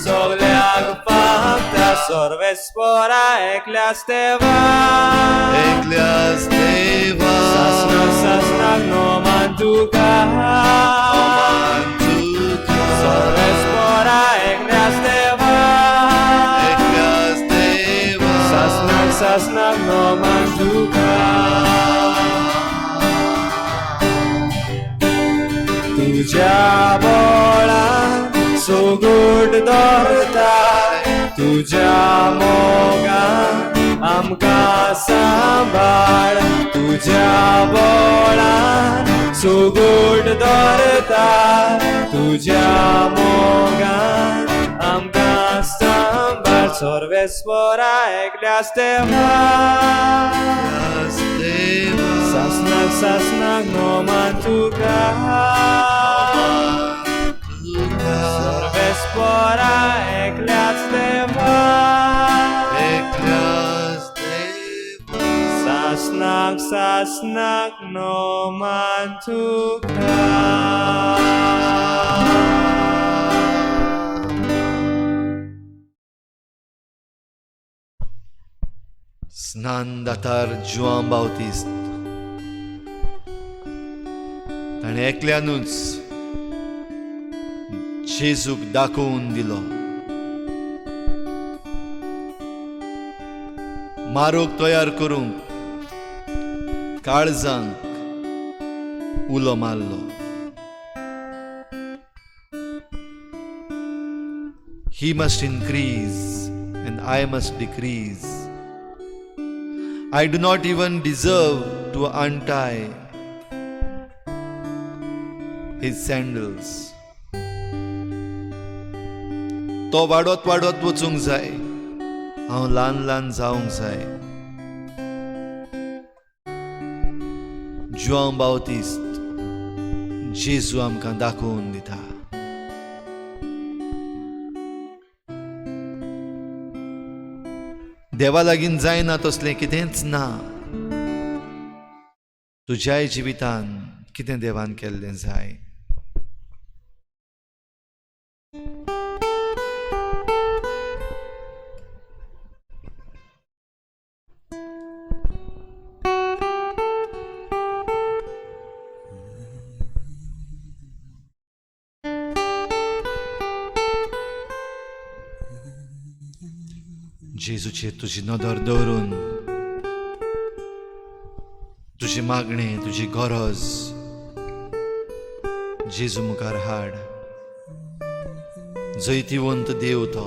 सगल्याक फाकता. सर्वेस्परा एकल्याच देवा, एकल्याच देवा, सासनाक सासनाक नोमान तुका, सर्वेस्परा एकल्याच देवा, सासनाक सासनाक नोमान तुका. तुज्या बळान सुगूट दवरता, तुज्या मोगान आमकां सांबाळ, तुज्या बळान सुगूट दवरता, तुज्या मोगान आमकां सांबाळ. सर्वेस्परा एकल्याच देवा, सासनाक सासनाक नोमान तुका, सर्वेस्परा एकल्याच देवा, सासनाक सासनाक नोमान तुका. स्नानदातार जुआंव बाउतिस्त ताणें एकल्यानूच जेजूक दाखोवन दिलो. मारूक तयार करूंक काळजांक उलो मारलो. He must increase and I must decrease. I do not even deserve to untie his sandals. तो वाडत वाडत वचूंक जाय, हांव ल्हान ल्हान जावंक जाय. जुआंव बाउतिस्त जेजू आमकां दाखोवन दिता. देवा लागीं जायना तसलें कितेंच ना. तुज्याय जिवितान कितें देवान केल्लें जाय. जेजूचेर तुजी नदर दवरून तुजी मागणें, तुजी गरज जेजू मुखार हाड. जैतिवंत देव तो,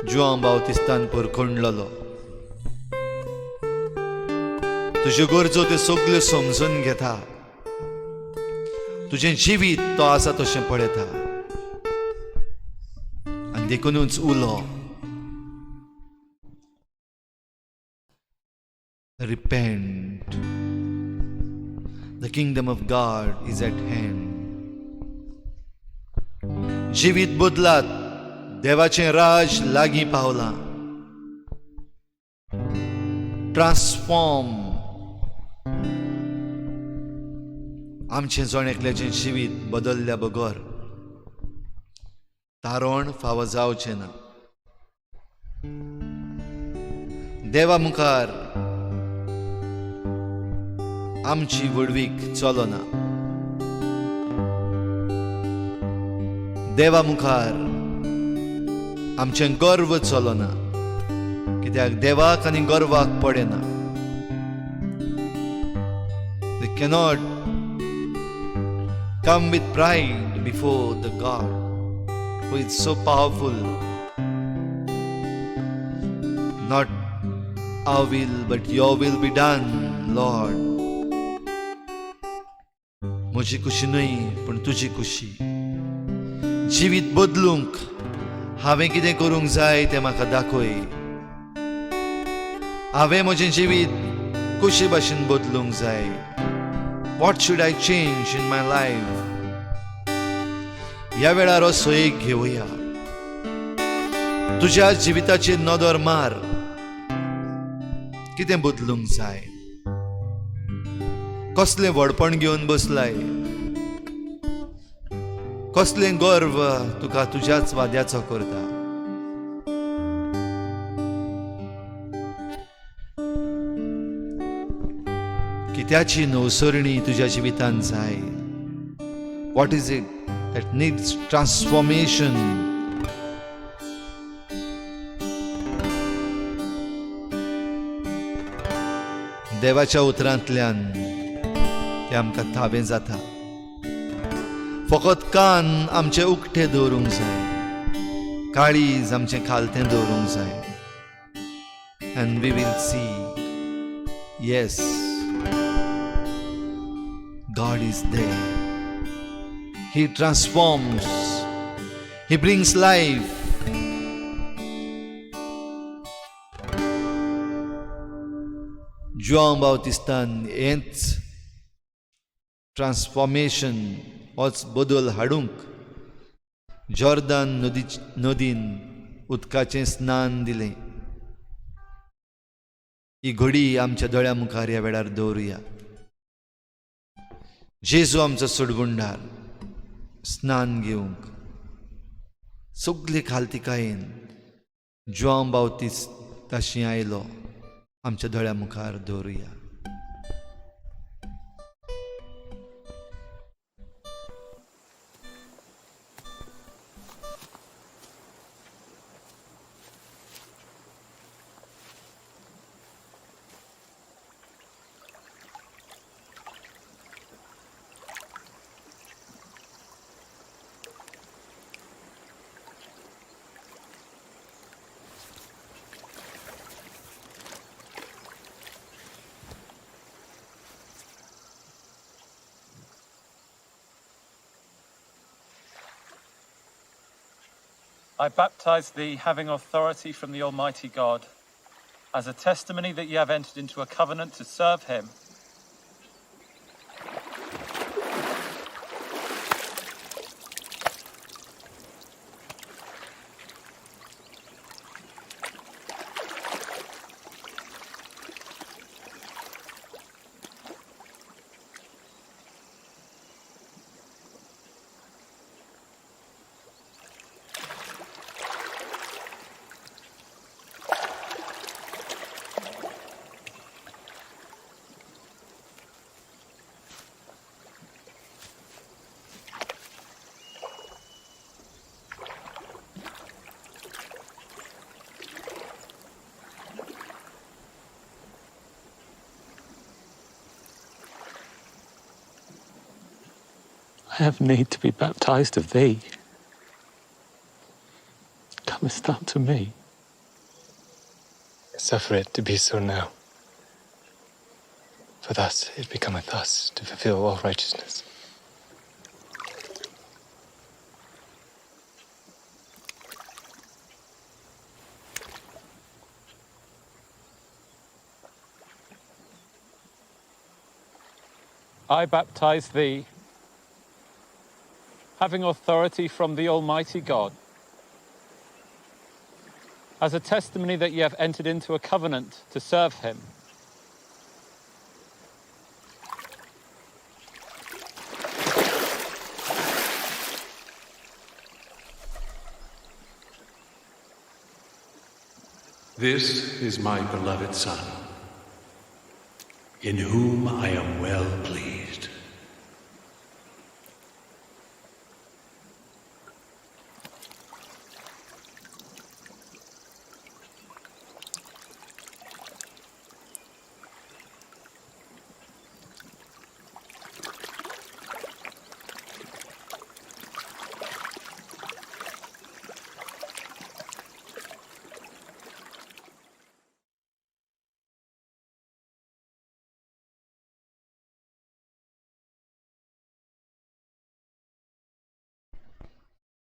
जुआंव बावतिस्तान परखणलेलो. तुज्यो गरजो त्यो सगल्यो समजून घेता. तुजें जिवीत तो आसा तशें पळयता आनी देखुनूच उलो, Repent. The kingdom of God is at hand. जिवीत बदलात, देवाचें राज लागीं पावलां. ट्रान्सफॉर्म. आमचें जण एकल्याचें जिवीत बदल्ल्या बगर तारण फावो जावचें ना. देवा मुखार आमची व्हडवीक चलना. देवा मुखार आमचें गर्व चलना, कित्याक देवाक आनी गर्वाक पडना. They cannot come with pride before the God who is so powerful. Not our will, but your will be done, Lord. म्हजी खुशी न्हय, पूण तुजी खुशी. जिवीत बदलूंक हांवें कितें करूंक जाय तें म्हाका दाखय. हांवें म्हजें जिवीत कशे भाशेन बदलूंक जाय? What should I change in my life? ह्या वेळार हो सोयीक घेवया. तुज्या जिविताचेर नदर मार. कितें बदलूंक जाय? कसलें व्हडपण घेवन बसलाय? कसलें गर्व तुका तुज्याच वाद्याचो करता? कित्याची नवसरणी तुज्या जिवितांत जाय? What is it that needs transformation? देवाच्या उतरांतल्यान तें आमकां थावें जाता. फकत कान आमचे उक्ते दवरूंक जाय, काळीज आमचें खालतें दवरूंक जाय, and we will see, yes, God is there. He transforms. He brings life. Joao बावतिस्तान हेंच ट्रान्सफॉर्मेशन, होच बदल हाडूंक जॉर्दान नदी नदीन उदकाचें स्नान दिलें. ही घडी आमच्या दोळ्या मुखार ह्या वेळार दवरुया. जेजू आमचो सोडगुंडार स्नान घेवंक सगले खालतिकायेन जुआंव बावतिस्ताशी आयलो, आमच्या दोळ्या मुखार दवरुया. I baptize thee, having authority from the Almighty God, as a testimony that ye have entered into a covenant to serve him. I have need to be baptized of thee. Comest thou to me? Suffer it to be so now. For thus it becometh us to fulfill all righteousness. I baptize thee, having authority from the Almighty God, as a testimony that ye have entered into a covenant to serve him. This is my beloved Son, in whom I am well pleased.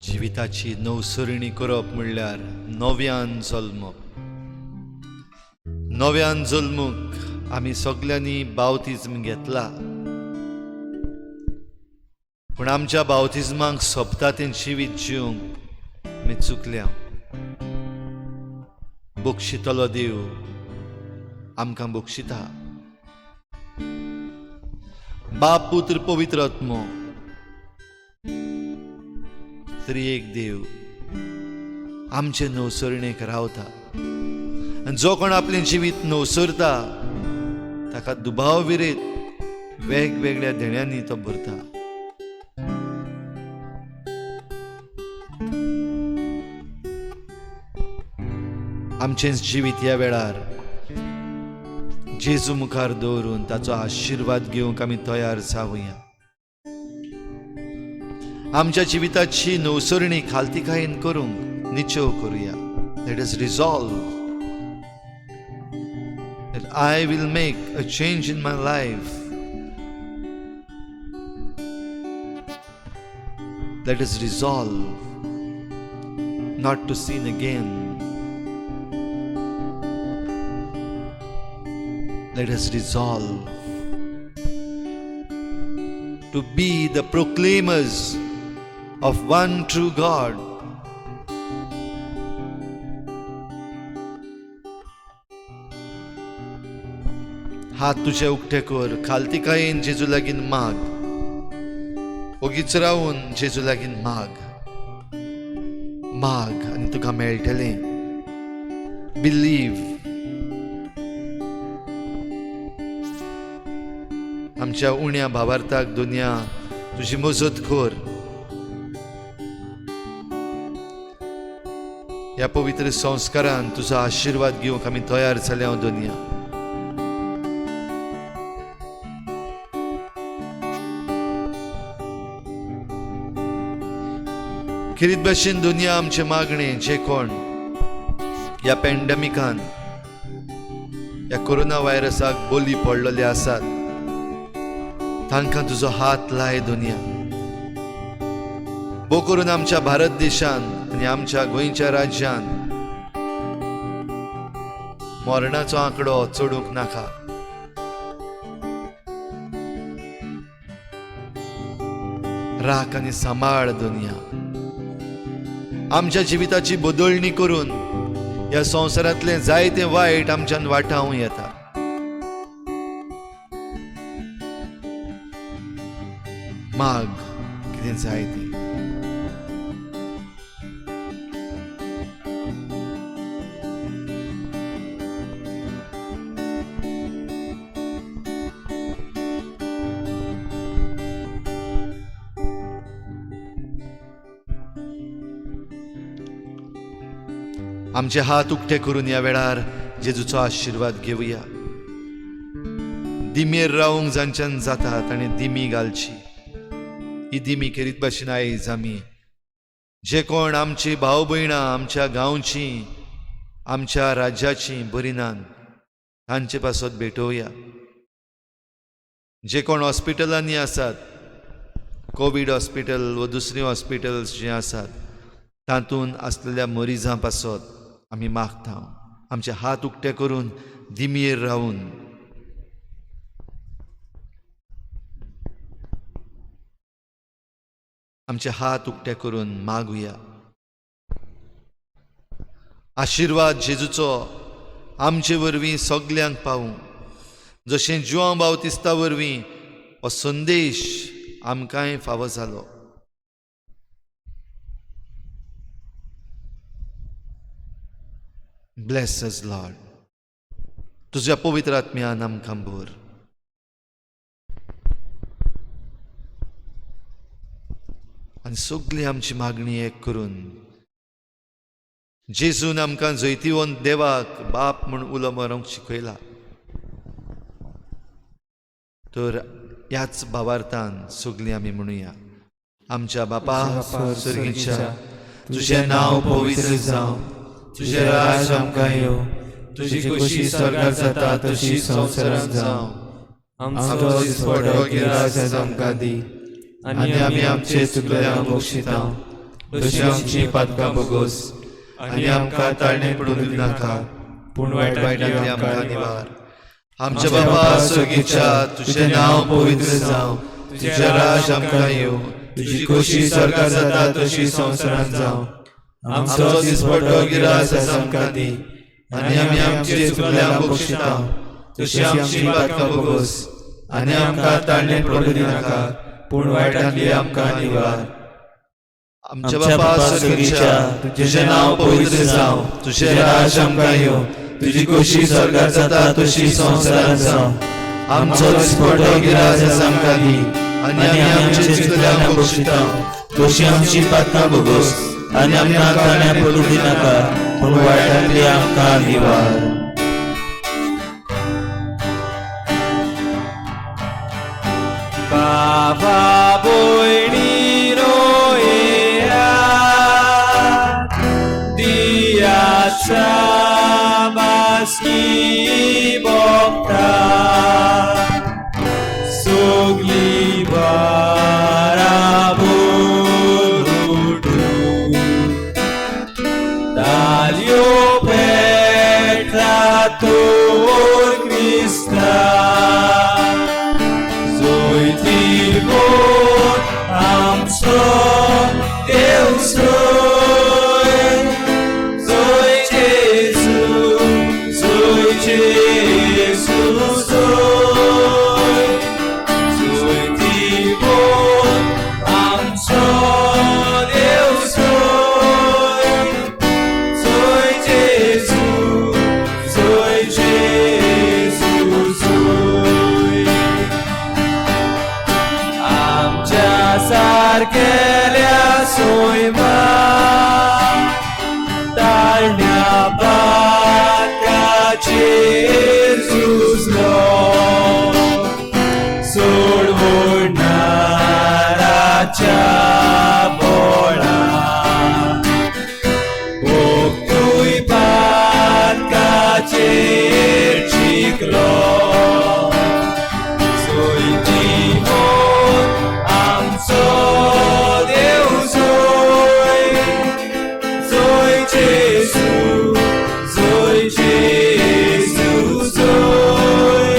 जिविताची नवसरणी करप म्हणल्यार नव्यान जल्मप. नव्यान जल्मूंक आमी सगल्यांनी बावतिज्म घेतला, पूण आमच्या बावतिज्माक सोबता तें जिवीत जिवंक आमी चुकल्या. बक्षितलो देव आमकां बक्षिता. बाप, पुत्र, पवित्र आत्मो, त्रिएक देव आमचे नवसरणेक रावता. आनी जो कोण आपलें जिवीत नवसरता ताका दुबाव विरेत वेगवेगळ्या देण्यांनी तो भरता. आमचें जिवीत ह्या वेळार जेजू मुखार दवरून ताचो आशिर्वाद घेवंक आमी तयार जावया. आमच्या जिविताची नवसरणी खालतीकायेन करूंक निश्चय करुया. Let us resolve that I will make a change in my life. Let us resolve not to sin again. Let us resolve to be the proclaimers of one true God. हात तुझे उक्ते कर, खालतीकायेन जेजू लागीं माग, ओगीच रावून जेजू लागीं माग, माग आनी तुका मेळटलें. बिलीव. आमच्या उण्या भावार्थाक दुनिया तुजी मजत कर. ह्या पवित्र संस्कारान तुजो आशिर्वाद घेवंक आमी तयार जाल्या दुनिया. खेरीत भाशेन दुनिया आमचे मागणे जे कोण ह्या पॅन्डेमिकान, ह्या कोरोना व्हायरसाक बली पडलेले आसात तांकां तुजो हात लाय दुनिया. भो करून आमच्या भारत देशान आनी आमच्या गोंयच्या राज्यान मरणाचो आंकडो चडूंक नाका. राख आनी सांबाळ दुनिया. आमच्या जिविताची बदलणी करून ह्या संवसारांतलें जायतें वायट आमच्यान वाटावं येता. माग कितें जाय तें. आमचे हात उक्ते करून ह्या वेळार जेजूचो आशिर्वाद घेवया. दिमेर रावंक जांच्यान जाता ताणें दिमी घालची. ही दिमी खेरीत भाशेन आयज आमी जे कोण आमची भाव भयणां आमच्या गांवची आमच्या राज्याची बरी नात तांचे पासत भेटोवया. जे कोण हॉस्पिटलांनी आसात, कोवीड हॉस्पिटल व दुसरीं हॉस्पिटल्स जीं आसात तातूंत आसलेल्या मरिजां पासत आमी मागता. आमचे हात उक्ते करून दिमयेर रावून आमचे हात उक्ते करून मागुया. आशिर्वाद जेजूचो आमचे वरवीं सगल्यांक पावूं, जशें जुआंव बावतिस्ता वरवीं हो संदेश आमकांय फावो जालो. Bless us Lord. तुज्या पवित्र आत्म्यान आमकां भर. आनी सगळी आमची मागणी एक करून जेजून आमकां जैतिवंत देवाक बाप म्हूण उलो मारूंक शिकयला, तर ह्याच भावार्थान सगळीं आमी म्हणुया. आमच्या बापा स्वर्गीच्या, तुजें नांव पवित्र जावं, तुजें राज आमकां येवं, तुजी खोशी स्वर्गार जाता तशी संवसारांत जावं. आमचो दिसपटो गिरास आज आमकां दी, आनी आमी आमचे चुकल्यांक बक्षिता तशी आमची पातकां भोगोस, आनी आमकां ताळणे पडूंक दिनाका, पूण वायटांतली आमकां निवार. आमच्या बापा स्वर्गीच्या, तुजें नांव पवित्र जावं, तुजें राज आमकां येवं, तुजी खोशी स्वर्गार जाता तशी संवसारांत जावं. आमचो दिसपटो गिरास आज आमकां दी, आनी आमी आमचे चुकल्यांक बक्षिता तशी आमची पातकां भोगोस, आनी आमकां ताळणे पडूंक दिनाका, पूण वायटांतली आमकां निवार. आमच्या बापा स्वर्गीच्या, तुजें नांव पवित्र जावं, तुजें राज आमकां येवं, तुजी खोशी स्वर्गार जाता तशी संवसारांत जावं. आमचो दिसपटो गिरास आज आमकां दी, आनी आमी आमचे चुकल्यांक बक्षिता तशी आमची पातकां भोगोस, आनी आमकां ताळणे पडूंक दिनाका, पूण वायटांतली आमकां निवार. बाबा भयणीनो येयात, दियाचा बासकी भोगता, सगली बाराबर उठून तालयो पेटला तोर क्रिस्ता, जैतिवंत आमचो देव सोय, जय जेजू, जय जेजू जय, जैतिवंत आमचो देव सोय, जय जेजू, जय जेजू जय. आमच्या सारकेल्या सोयमा ताळण्या पातकाचेर झुजलो, सोडवणाराच्या बोळा भोगतूय पातकाचेर जिखलो, जैतिवंत आमचो देव जय, जय जेजू, जय जेजू जय,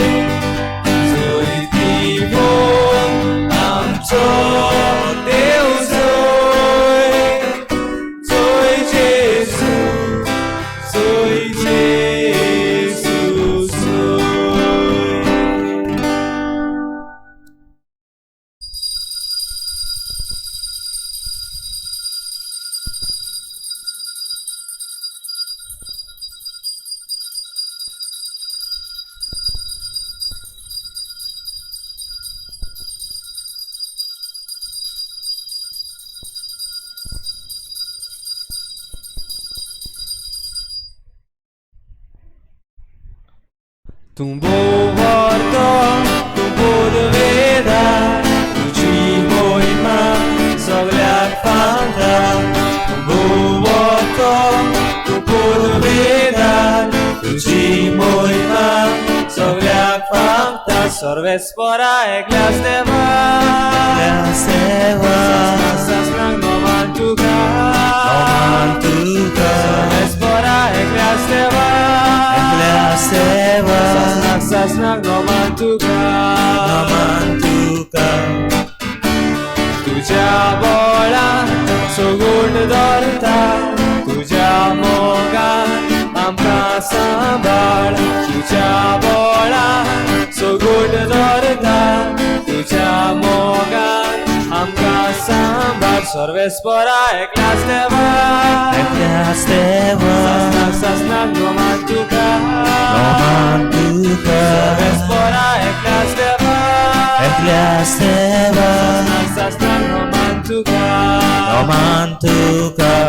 जैतिवंत आमचो देव जय, जय जेजू, जय जेजू जय. Tu bordo, tu bodveda, tu ci vuoi mai. सर्वेस्परा एकल्याच देवा, एकल्याच देवा, सासणाक सासणाक नोमान तुका, नोमान तुका, सर्वेस्परा एकल्याच देवा, एकल्याच देवा, सासणाक सासणाक नोमान तुका, नोमान तुका. तुज्या बोळान सगूण दवरता, तुज्या मोगान आमकां सांबाळ, तुज्या बोळान सगूण दवरता, तुज्या मोगान आमकां सांबाळ. सर्वेस्परा एकल्याच देवा, एकल्याच देवा, सासणाक सासणाक नोमान तुका, नोमान तुका, सर्वेस्परा एकल्याच देवा, एकल्याच देवा, सासणाक सासणाक नोमान तुका, नोमान तुका.